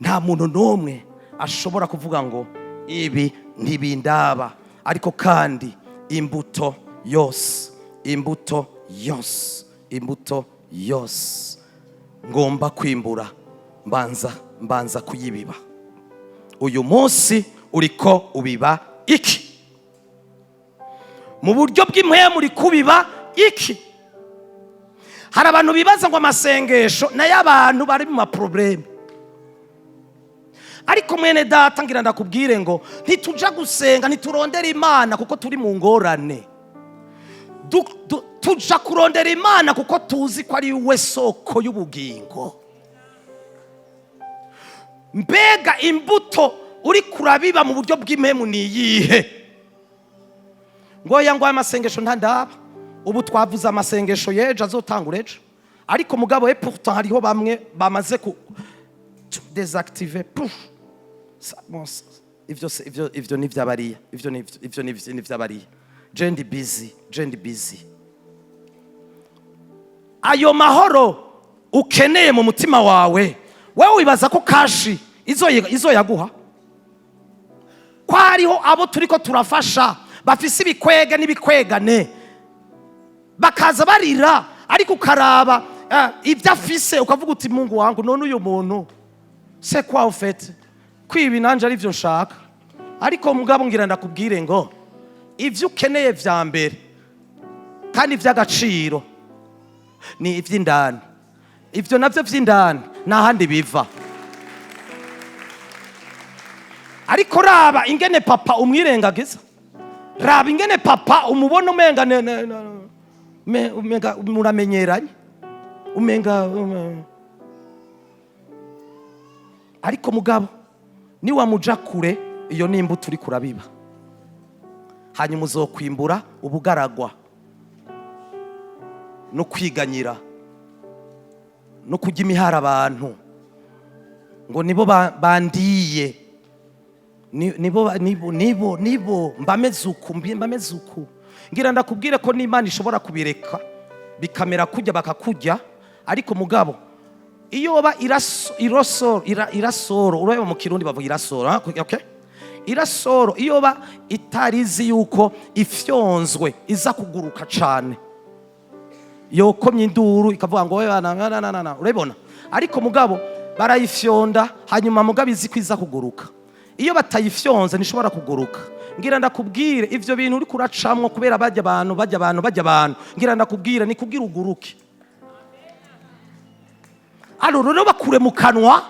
Nta muntu n'umwe ashobora kuvuga ngo ibi ntibindaba. Ariko kandi imbuto yose, imbuto yose, imbuto yose ngomba kwimbura, mbanza kuyibiba. Uyu munsi uriko ubiba iki? Mu buryo bw'impwemu uri kubiba iki? Hari abantu bibaza ngo amasengesho nayo abantu bari mu ma problèmes. Ariko mwene data, ngira ndakubwire ngo ntituja gusenga, ntiturondera Imana kuko turi mu ngorane. Tuja kurondera Imana kuko tuzi ko ari we soko y'ubugingo. Mbega imbuto uri kurabiba mu buryo bw'impwemu ni iyihe? Ngo ya ngo aya masengesho ntandaba. Ubu twavuze amasengesho y'ejo azotangura ejo, ariko mugabo et pourtant hariho bamwe bamaze ku désactiver, pouf. Bon, ivyo ni ivy'abariya, ivyo ni ivy'abariya. Je ndi busy, je ndi busy. Ayo mahoro ukeneye mu mutima wawe, wewe wibaza ko cash izo yaguha? Ko hariho abo turiko turafasha bafise ibikwega n'ibikwegane, bakaza barira, ariko ukaraba ibyo afise ukavuga uti: "Mungu wangu, none uyu muntu c'est quoi au fait?" Kwibi nanje ari byo nshaka. Ariko mugabo ngira ndakubwire ngo ibyo ukeneye vya mbere kandi iby'agaciro ni iby'indani. Ibyo nabyo by'indani nta handi biva. Ariko raba ingene papa umwirengagiza, raba ingene papa umubona umenga umenga muramenyeranye, umenga ariko mugabo niwamuja kure, iyo ni imbuto uri kurabiba. Hanyuma uzokwimbura ubugaragwa no kwiganyira no kurya imihara abantu ngo nibo bandiye. Nibo nibo nibo nibo mbameze uku, mbameze uku. Ngira ndakubwire ko n'Imana ishobora kubireka bikamera kujya bakakujya. Ariko mugabo iyo ba irosoro, irasoro, urabona mu Kirundi bavuga irasoro, ha? Okay? Irasoro iyo ba itarizi yuko ifyonzwe iza kuguruka cane, yokomye induru ikavuga ngo: "Oya, na na na na." Urabibona? Ariko mugabo barayifyonda, hanyuma mugabo izi ko iza kuguruka. Iyo batayifyonze ntishobora kuguruka. Ngira ndakubwire, ivyo bintu uri kuracamwo kubera bajya abantu, bajya abantu, bajya abantu, ngira ndakubwire, ni kugira uguruke. Alors rero bakure mu kanwa,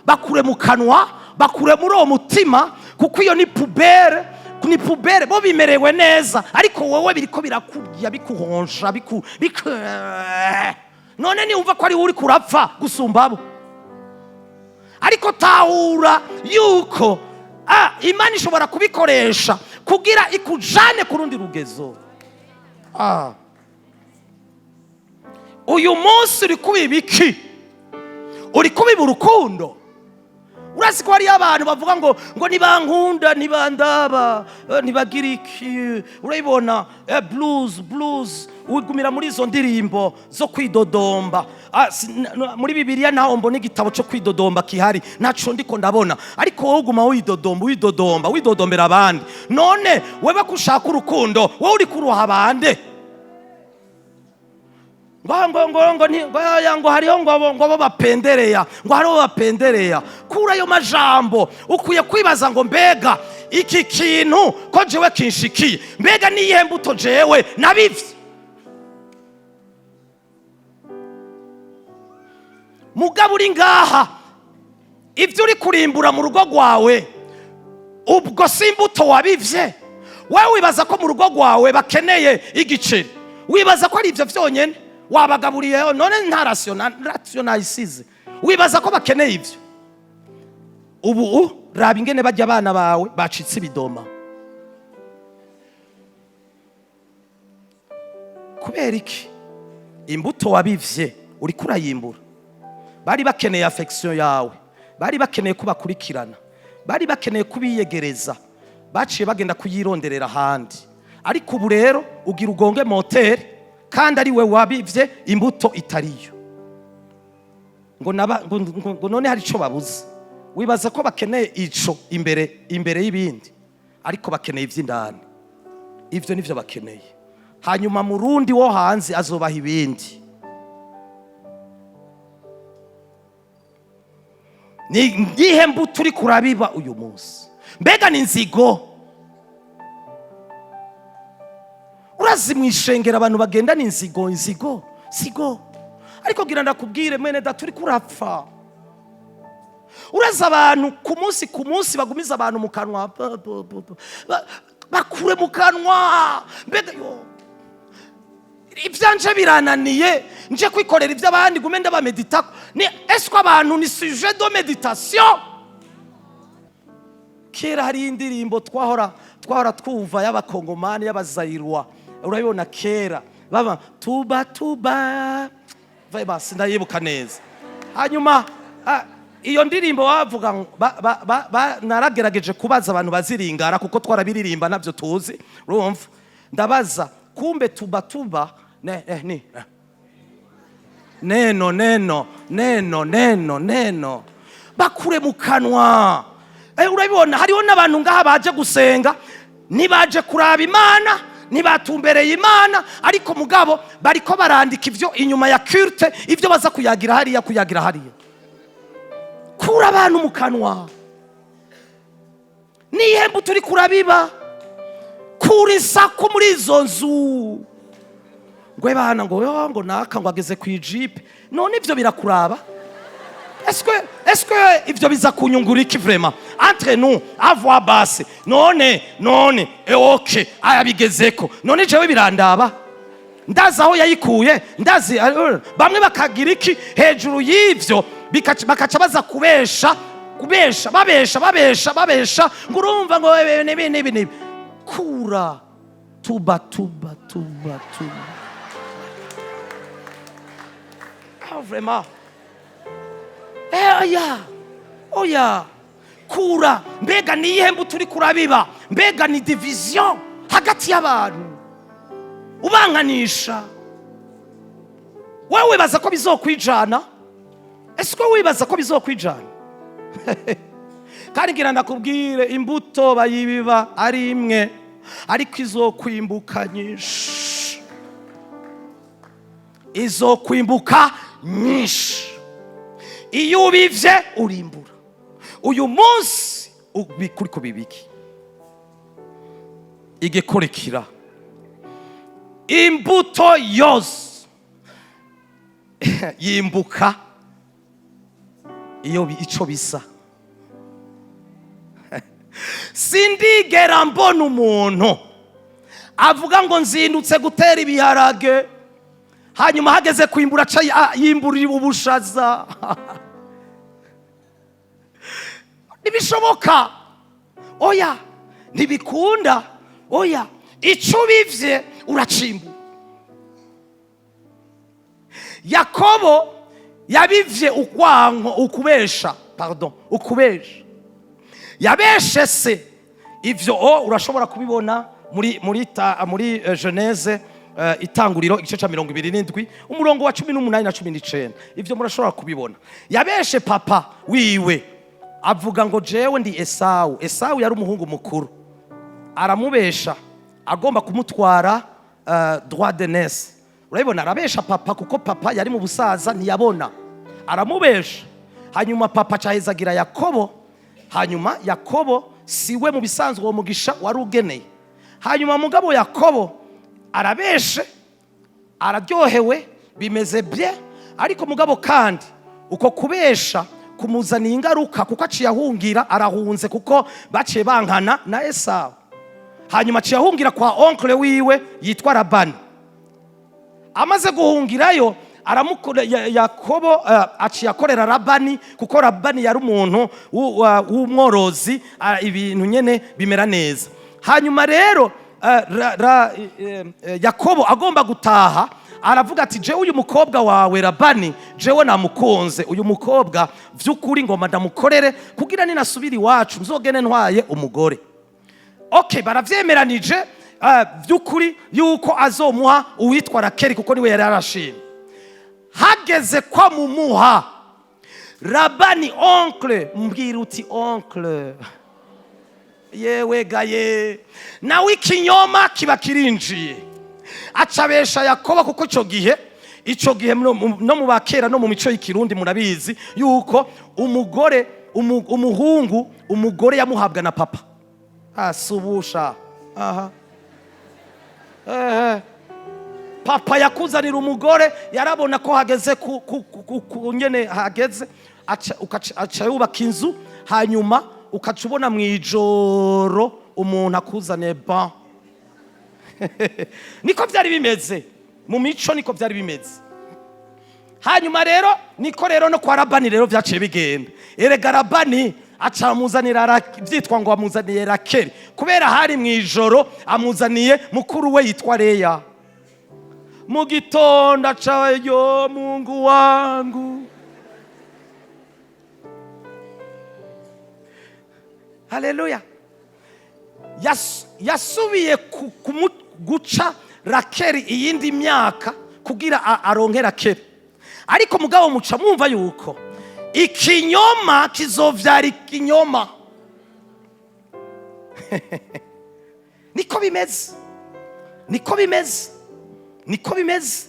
bakure mu kanwa, bakure muri uwo mutima, kuko iyo ni poubelle, ni poubelle. Bo bimerewe neza, ariko wowe biriko birakurya, bikuhonsha, biku. None niwumva ko ari wowe uri kurapfa gusumba abo. Ariko tahura yuko Imana ishobora kubikoresha kugira ikujane ku rundi rugezo. Uyu munsi uri kubiba iki? Uri kubiba urukundo? Urazi ko hariyo abantu bavuga ngo nibankunda, ntibandaba, ntibagira iki. Urabibona, blues, blues, wigumira muri izo ndirimbo zo kwidodomba. Muri Bibiliya ntaho mbona igitabo cyo kwidodomba kihari, ntaco ndiko ndabona. Ariko wowe uguma widodomba, widodomba, widodombera abandi. None wewe ko ushaka urukundo, wowe uri kuruha abandi? Ngo ngo ngo ngo ngo ya, ngo hariho ngo bo bapendereya, ngo hariho bapendereya. Kura ayo majambo. Ukwiye kwibaza ngo: "Mbega iki kintu ko jewe kinshikiye, mbega niyihe mbuto jewe nabivye?" Mugabo uri ngaha, ibyo uri kurimbura mu rugo rwawe, ubwo si imbuto wabivye? Wowe wibaza ko mu rugo rwawe bakeneye igiceri? Wibaza ko ari ibyo byonyine wabagaburiye? None nta ration nayisize? Wibaza ko bakeneye ibyo? Ubu raba ingene bajya abana bawe bacitse ibidoma. Kubera iki? Imbuto wabivye uriko urayimbura. Bari bakeneye affection yawe, bari bakeneye kubakurikirana, bari bakeneye kubiyegereza, baciye bagenda kuyironderera ahandi. Ariko ubu rero ugira ugonge moteri. Kandi ari we wabivye imbuto itariyo. Ngo, naba, ngo none hari ico babuze? Wibaza ko bakeneye ico imbere y'ibindi, ariko bakeneye ivy'indani. Ivyo nivyo bakeneye. Hanyuma murundi wo hanze azobaha ibindi. Ni ngihe mbuto uri kurabiba uyu munsi? Mbega ni inzigo? Urazi mu ishengero abantu bagendana inzigo, inzigo, sigo. Ariko gira ndakubwire, mwene data, uri kurapfa. Urazi abantu ku munsi ku munsi bagumiza abantu mu kanwa, bakure mu kanwa. Mbega yo, ibyanje birananiye, nje kwikorera iby'abandi, gume ndabameditako. Ni esiko abantu ni sujet de méditation? Kera hari indirimbo twahora twumva y'Abakongomani, y'Abazayirwa. Urabibona, kera baba tuba tuba vema, sindayibuka neza. Hanyuma iyo ndirimbo bavuga ngo naragerageje kubaza abantu baziringara, kuko twarabiririmba nabyo tuzi. Urumva, ndabaza, kumbe tuba tuba ne, ni neno neno neno neno neno, bakure mu kanwa. Urabibona, hariho n'abantu ngaha baje gusenga, ntibaje kuraba Imana, ntibatumbereye Imana, ariko mugabo bariko barandika ivyo inyuma ya culte, ivyo baza kuyagira hariya, kuyagira hariya. Kura abantu mu kanwa. Nihemba turi kurabiba, kura isaku muri izo nzu. Ngo bana, ngo yo, ngo naka ngo ageze ku ijipe. None ivyo birakuraba? Est-ce que ivyo biza kunyungura iki? Vraiment, entre nous, à voix basse, none ok, ayabigezeko, none jewe birandaba? Ndazi aho yayikuye, ndazi. Bamwe bakagira iki hejuru y'ivyo, bakaca baza kubesha, kubesha, babesha, babesha, babesha, ngo urumva ngo nibi nibi nibi. Kura tuba tuba tuba tuba. Ah, vraiment. Oya, oya, kura. Mbega ni iyihe mbuto uri kurabiba? Mbega ni division hagati y'abantu ubankanisha? Wowe wibaza ko bizokwijana? Ese ko wibaza ko bizokwijana? Kandi ngira ndakubwire, imbuto bayibiba ari imwe, ariko izokwimbuka nyinshi, izokwimbuka nyinshi. Iyo ubivye urimbura. Uyu munsi kuri kubibiki igikurikira, imbuto yose yimbuka iyo ico bisa. Sindigera mbona umuntu avuga ngo nzindutse gutera ibiharage, hanyuma hageze kwimbura aca yimbura ubushaza. Ntibishoboka, oya, ntibikunda, oya. Ico ubivye uracimbura. Yakobo yabivye ukwanko, ukubesha, pardon, ukubesha. Yabeshe se. Ivyo urashobora kubibona muri Genèse, Itanguriro, igice ca 27, umurongo wa 18 na 19. Ivyo murashobora kubibona. Yabeshe papa wiwe, avuga ngo jewe ndi Esawu. Esawu yari umuhungu mukuru. Aramubesha agomba kumutwara droit d'aînesse. Urabibona, arabesha papa kuko papa yari mu busaza, ntiyabona. Aramubesha, hanyuma papa acahezagira Yakobo. Hanyuma Yakobo siwe mu bisanzwe uwo mugisha wari ugeneye. Hanyuma mugabo Yakobo arabeshe, araryohewe, bimeze bye. Ariko mugabo kandi uko kubesha kumuzaniye ingaruka, kuko aciye ahungira, arahunze kuko baciye bankana na Esawu. Hanyuma aciye ahungira kwa oncle wiwe yitwa Labani. Amaze guhungirayo, Yakobo aciye akorera Labani, kuko Labani yari umuntu w'umworozi, ibintu nyene bimera neza. Hanyuma rero Yakobo agomba gutaha, aravuga ati: "Jewe uyu mukobwa wawe Labani, jewe namukunze. Uyu mukobwa vy'ukuri ngomba ndamukorere, kugira ninasubira iwacu nzogene ntwaye umugore." Okay, baravyemeranije. By'ukuri yuko azomuha uwitwa Rakeli, kuko niwe yari yarashimye. Hageze ko mumuha, Labani oncle, mbwira uti oncle, yewe gaye, nawe ikinyoma kiba kirinjiye, acabesha Yakobo, kuko icyo gihe no mu bakera, no mu mico y'ikirundi, murabizi yuko umugore umuhungu, umugore yamuhabwa na papa. Asubusha aha, ehe, papa yakuzanira umugore, yarabona ko hageze ku nyene hageze, aca yubaka inzu, hanyuma ukaca ubona mu ijoro umuntu akuzaniye ban. Niko byari bimeze mu mico, niko byari bimeze. Hanyuma rero niko rero no kwa Labani rero byaciye bigenda. Erega Labani aca amuzanira byitwa ngo amuzaniye Rakeli, kubera hari mu ijoro amuzaniye mukuru we yitwa Leya. Mu gitondo aca: "Yo Mungu wangu, haleluya!" Yasubiye guca Rakeli iyindi myaka kugira aronke Rakeli. Ariko mugabo muca mwumva yuko ikinyoma kizovyara ikinyoma. Niko bimeze, niko bimeze, niko bimeze.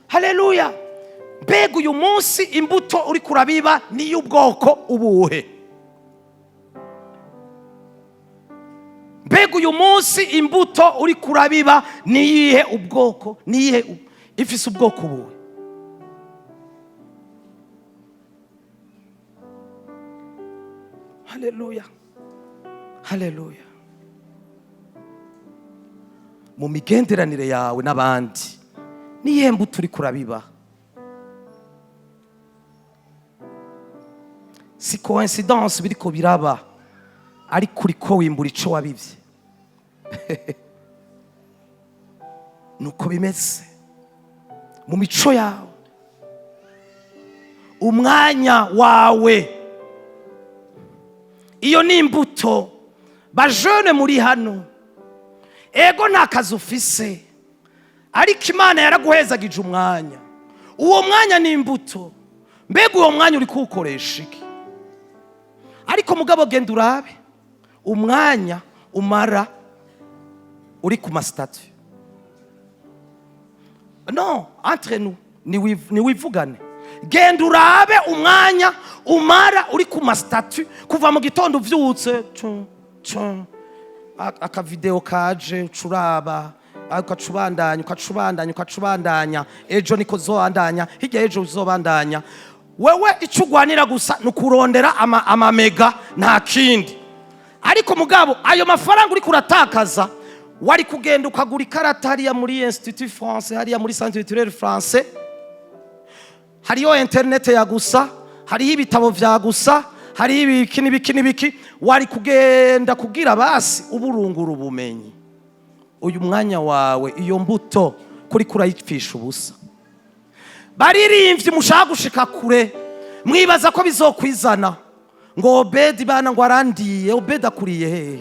Haleluya! Mbega uyu munsi imbuto uri kurabiba niy'ubwoko ubuhe? Mbega uyu munsi imbuto uri kurabiba niyihe ubwoko, niyihe ifise ubwoko ubuhe? Haleluya, haleluya! Mu migenderanire yawe n'abandi, niyihe mbuto uri kurabiba? Si coïncidence biriko biraba, ariko uriko wimbura ico wabivye. Nuko bimeze mu mico yawe, umwanya wawe, iyo ni imbuto. Bajene muri hano, ego, nta kazi ufise, ariko Imana yaraguhezagije umwanya. Uwo mwanya ni imbuto. Mbega uwo mwanya uri kuwukoresha iki? Ariko mugabo genda urabe umwanya umara uri ku ma statuts. No entre nous, niwivugane. Genda urabe umwanya umara uri ku ma statuts, kuva mu gitondo uvyutse, tu, tu, akavideo kaje ucuraba, ukaca ubandanya, ukaca ubandanya, ukaca ubandanya. Ejo niko uzobandanya, hirya y'ejo uzobandanya. Wewe icyo ugwanira gusa ni ukurondera amamega, nta kindi. Ariko mugabo ayo mafaranga uri kuratakaza, wari kugenda ukagura ikarata hariya muri Institut Français, hariya muri Centre Culturel Français, hariyo internet ya gusa, hariho ibitabo vya gusa, hariho ibiki n'ibiki n'ibiki. Wari kugenda kugira basi uburungura ubumenyi. Uyu mwanya wawe, iyo mbuto kuri kurayipfisha ubusa. Baririmbyi mushaka gushika kure, mwibaza ko bizokwizana, ngo Obedi bana ngo arandiye. Obedi akuriye hehe?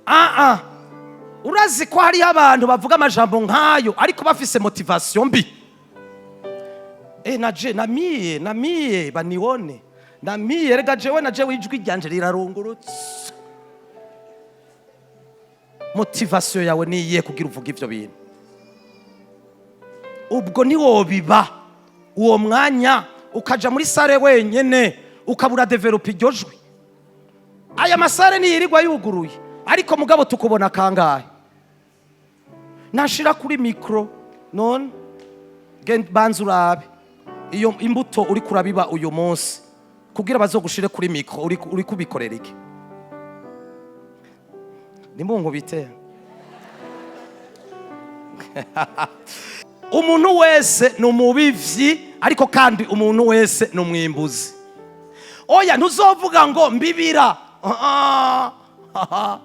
Ah ah, urazi ko hariho abantu bavuga amajambo nk'ayo ariko bafise motivation mbi. Naje namiye namiye banione namiye, rega jewe na jewe ijwi ryanje rirarungurutse. Motivation yawe niyihe kugira uvuge ivyo bintu? Ubwo ntiwobiba uwo mwanya ukaja muri salle wenyene, ukabura développa iryo jwi. Aya ma salles niyirirwa yuguruye, ariko mugabo tukubona kangahe nashira kuri micro? None banza urabe iyo imbuto uri kurabiba uyu munsi kugira bazogushire kuri micro, uri kubikorera iki? Nimunkubite. Umuntu wese ni umubivyi, ariko kandi umuntu wese ni umwimbuzi. Oya, ntuzovuga ngo mbibira. Ah, ah.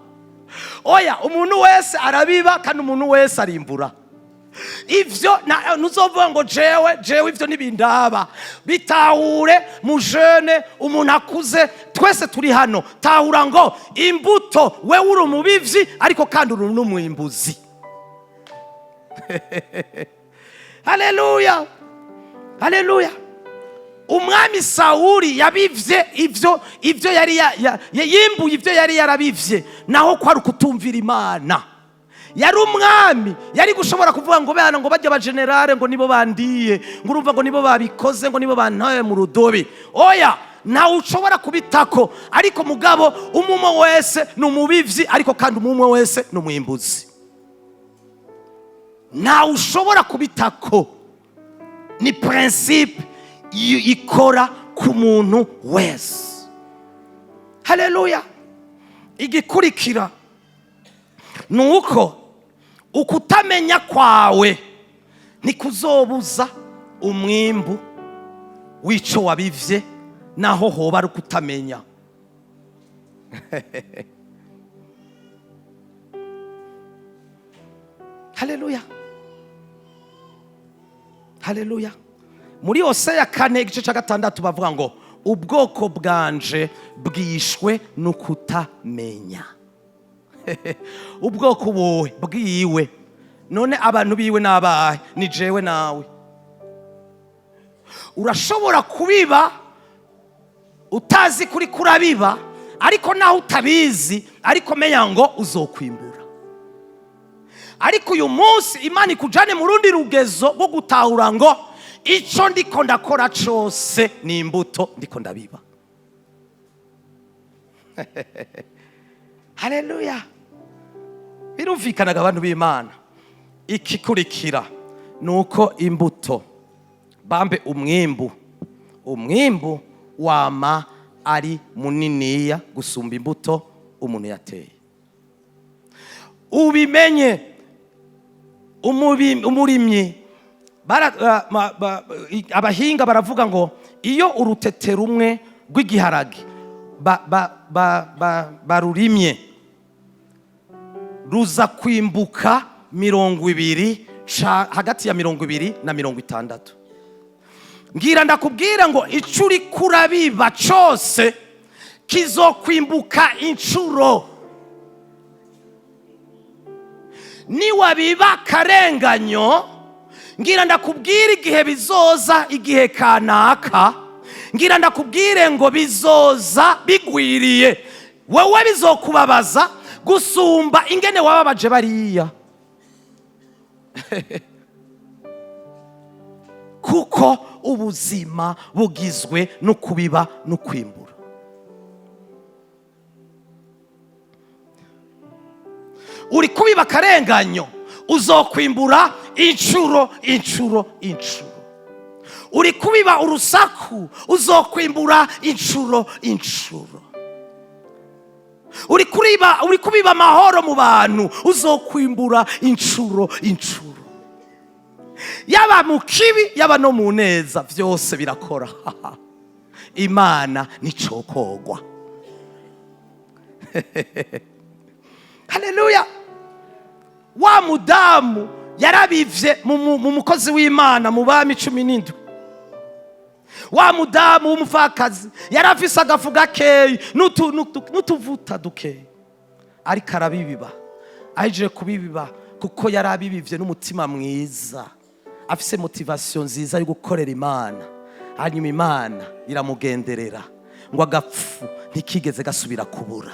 Oya, umuntu wese arabiba kandi umuntu wese arimbura. Ivyo ntuzovuga ngo jewe, jewe ivyo ntibindaba. Bitahure mu jeune, umuntu akuze, twese turi hano. Tahura ngo imbuto, wewe uri umubivyi ariko kandi uri n'umwimbuzi. Haleluya, haleluya. Umwami Sawuli yabivye ivyo yari yimbuye ivyo yari yarabivye, naho kwari ukutumvira Imana. Yari umwami, yari gushobora kuvuga ngo bana, ngo bajya abajenerale, ngo nibo bandiye, ngo urumva ngo nibo babikoze, ngo nibo bantaye mu rudobi. Oya, ntawe ushobora kubitako. Ariko mugabo umwe wese ni umubivyi, ariko kandi umwe wese ni umwimbuzi. Ntawe ushobora kubitako, ni principe ikora ku muntu wese. Haleluya. Igikurikira ni uko ukutamenya kwawe ntikuzobuza umwimbu w'ico wabivye, naho hoba ari ukutamenya. Haleluya, haleluya. Muri Hoseya 4 igice cya 6 bavuga ngo ubwoko bwanje bwishwe no kutamenya. Ubwoko buwe bwiwe, none abantu biwe n'abahe? Ni jewe nawe. Urashobora kubiba utazi kuri kurabiba, ariko naho utabizi, ariko menya ngo uzokwimbura. Ariko uyu munsi Imana ikujane mu rundi rugezo rwo gutahura ngo ico ndiko ndakora cose ni imbuto ndiko ndabiba. Haleluya. Birumvikanaga, abantu b'Imana. Ikikurikira ni uko imbuto bambe umwimbu wama ari muniniya gusumba imbuto umuntu yateye. Ubimenye, umurimyi abahinga baravuga ngo iyo urutete rumwe rw'igiharage barurimye, ruza kwimbuka 20, hagati ya 20 na 60. Ngira ndakubwira ngo ico uriko urabiba cose kizokwimbuka incuro. Niwabiba akarenganyo, ngira ndakubwira igihe bizoza, igihe kanaka, ngira ndakubwire ngo bizoza bigwiriye. Wewe bizokubabaza gusumba ingene wababaje bariya, kuko ubuzima bugizwe no kubiba no kwimbura. Uri kubiba akarenganyo, uzokwimbura incuro, incuro, incuro. Uri kubiba urusaku, uzokwimbura incuro, incuro. Uri kubiba amahoro mu bantu, uzokwimbura incuro, incuro. Yaba mu kibi, yaba no mu neza, byose birakora. Imana nicokogwa. Haleluya. Wa mudamu yarabivye mu mukozi w'Imana mu Bami 17. Wa mudamu w'umupfakazi yarafise agafu gakeyi n'utuvuta dukeyi, ariko arabibiba. Ahejeje kubibiba, kuko yarabibivye n'umutima mwiza, afise motivation nziza yo gukorera Imana, hanyuma Imana iramugenderera, ngo agapfu ntikigeze gasubira kubura.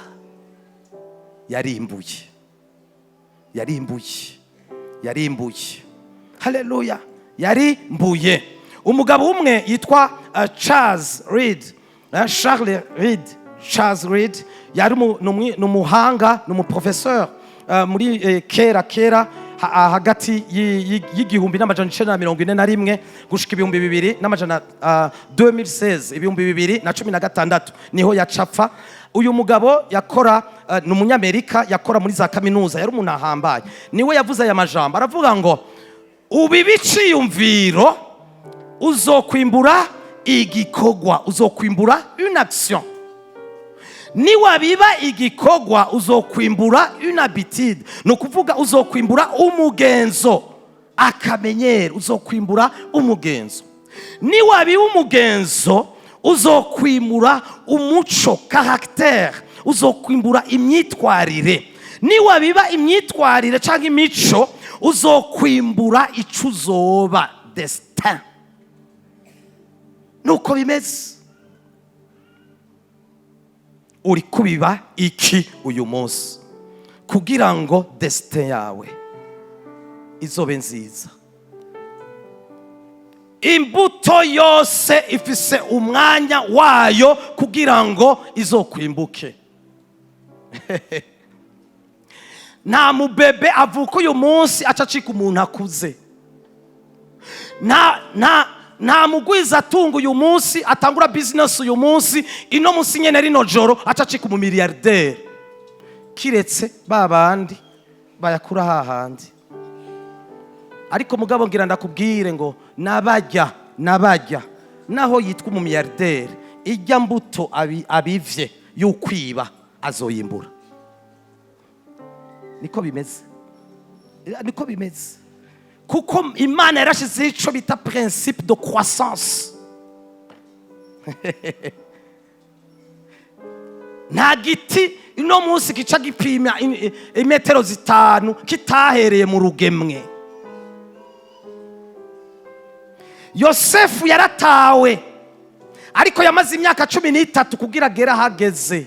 Yarimbuye, yarimbuye, yarimbuye. Haleluya, yarimbuye. Umugabo umwe yitwa Charles Reed, Charles Reed, Charles Reed yari n'umuhanga, n'umuprofesseur muri kera kera, hagati y'1941 gushika ibihumbi bibiri n'amajana, 2016, 2016 niho yacapfa. Uyu mugabo yakora, ni umunyamerika, yakora muri za kaminuza, yari umuntu ahambaye. Niwe yavuze aya majambo, aravuga ngo ubiba iciyumviro, uzokwimbura igikorwa, uzokwimbura une action. Niwabiba igikorwa, uzokwimbura une habitude, ni ukuvuga uzokwimbura umugenzo. Akamenyero, uzokwimbura umugenzo. Niwabiba umugenzo, uzokwimura umuco, caractère, uzokwimbura imyitwarire. Niwabiba imyitwarire cyangwa imico, uzokwimbura icyo uzoba, destin. Nuko bimeze. Uri kubiba iki uyu munsi kugira ngo destin yawe izobe nziza? Imbuto yose ifise umwanya wayo kugira ngo izokwimbuke. Nta mubebe avuka uyu munsi aca acika umuntu akuze. Nta mugwiza atunga uyu munsi, atangura business uyu munsi, ino munsi nyene, rino joro, aca acika umumiliyarderi, kiretse ba bandi bayakura hahandi. Ariko mugabo ngira ndakubwire ngo nabajya nabajya naho yitwa umumiliyarderi, ijya mbuto abivye y'ukwiba azoyimbura. Niko bimeze, niko bimeze, kuko Imana yarashyizeho icyo bita principe de croissance. Nta giti ino munsi gica gipima imetero 5 kitahereye mu rugemwe. Yosefu yaratawe, ariko yamaze imyaka 13 kugira agere ahageze.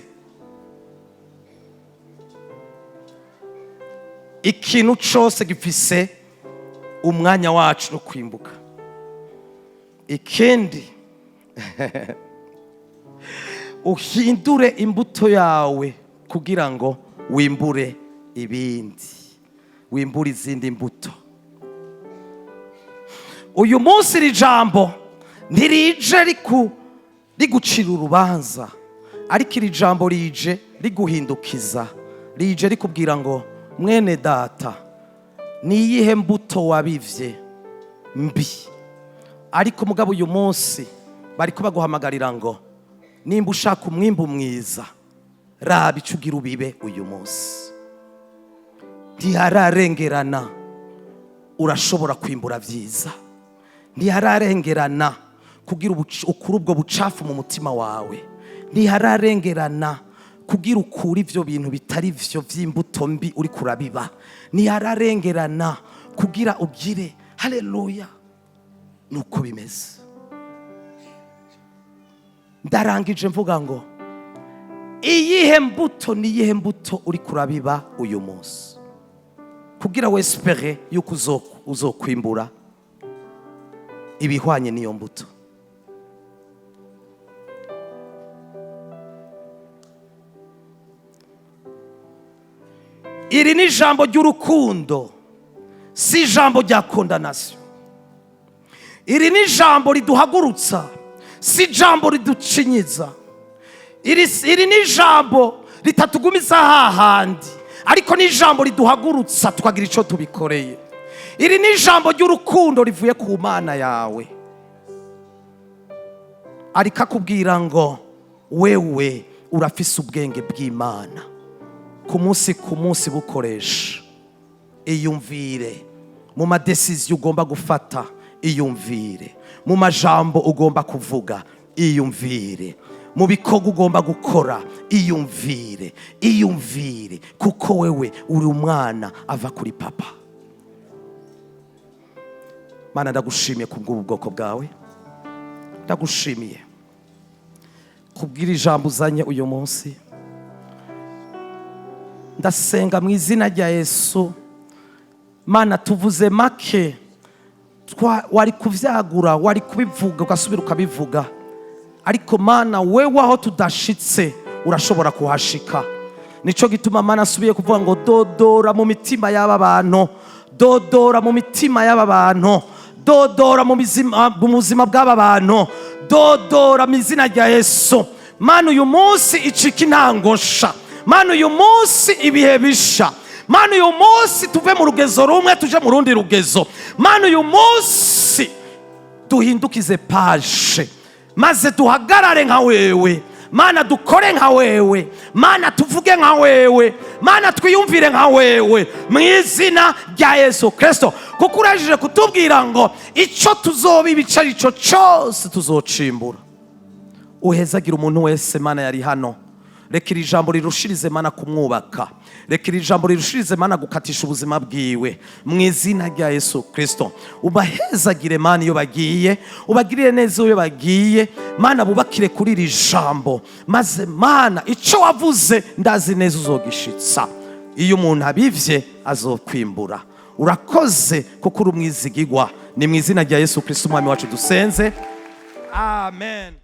Ikintu cyose gifise umwanya wacu no kwimbuka. Ikindi, uhindure imbuto yawe kugira ngo wimbure ibindi, wimbure izindi mbuto. Uyu munsi iri jambo ntirije rigucira urubanza, ariko iri jambo rije riguhindukiza, rije rikubwira ngo: mwene data, ni iyihe mbuto wabivye mbi? Ariko mugabo uyu munsi bariko baguhamagarira ngo nimba ushaka umwimbu mwiza, raba ico ugira ubibe uyu munsi. Ntihararengerana, urashobora kwimbura vyiza. Ntihararengerana kugira ukure ubwo bucafu mu mutima wawe. Ntihararengerana kugira ukure ivyo bintu bitari vyo vy'imbuto mbi uri kurabiba. Ntihararengerana kugira ugire haleluya. Nuko bimeze. Ndarangije mvuga ngo iyihe mbuto, ni iyihe mbuto uri kurabiba uyu munsi kugira wespère yuko uzokwimbura ibihwanye n'iyo mbuto? Iri ni ijambo ry'urukundo, si ijambo rya condamnation. Iri ni ijambo riduhagurutsa, si ijambo riducinyiza. Iri ni ijambo ritatugumiza hahandi, ariko ni ijambo riduhagurutsa tukagira icyo tubikoreye. Iri ni ijambo ry'urukundo rivuye ku Mana yawe, ariko akubwira ngo wewe urafise ubwenge bw'Imana. Ku munsi ku munsi bukoresha. Iyumvire mu ma décisions ugomba gufata, iyumvire mu majambo ugomba kuvuga, iyumvire mu bikorwa ugomba gukora, iyumvire, iyumvire, kuko wewe uri umwana ava kuri papa. Mana, ndagushimiye kubw'ubu bwoko bwawe. Ndagushimiye kubw'iri jambo uzanye uyu munsi. Ndasenga mu izina rya Yesu. Mana, tuvuze make, wari kuvyagura, wari kubivuga ugasubira ukabivuga, ariko Mana, wewe aho tudashitse urashobora kuhashika. Nico gituma, Mana, asubiye kuvuga ngo dodora mu mitima y'aba bantu, dodora mu mitima y'aba bantu, dodora mu buzima bw'aba bantu, dodora mu izina rya Yesu. Mana, uyu munsi icika intango nsha. Mana, uyu munsi ibihe bisha. Mana, uyu munsi tuve mu rugezo rumwe tuje mu rundi rugezo. Mana, uyu munsi duhindukize page, maze duhagarare nka wewe. Mana, dukore nka wewe. Mana, tuvuge nka wewe. Mana, twiyumvire nka wewe, mu izina rya Yesu Kirisito, kuko urajije kutubwira ngo icyo tuzoba ibice ari cyo cyose tuzocimbura. Uhezagira umuntu wese, Mana, yari hano. Reka iri jambo rirushirize, Mana, kumwubaka. Reka iri jambo rirushirize, Mana, gukatisha ubuzima bwiwe, mu izina rya Yesu Kirisito. Ubahezagire, Mana, iyo bagiye, ubagirire neza iyo bagiye. Mana, bubakire kuri iri jambo, maze Mana, icyo wavuze ndazi neza uzogishitsa. Iyo umuntu abivye azokwimbura. Urakoze kuko uri umwizigigwa. Ni mu izina rya Yesu Kirisito umwami wacu dusenze, amen.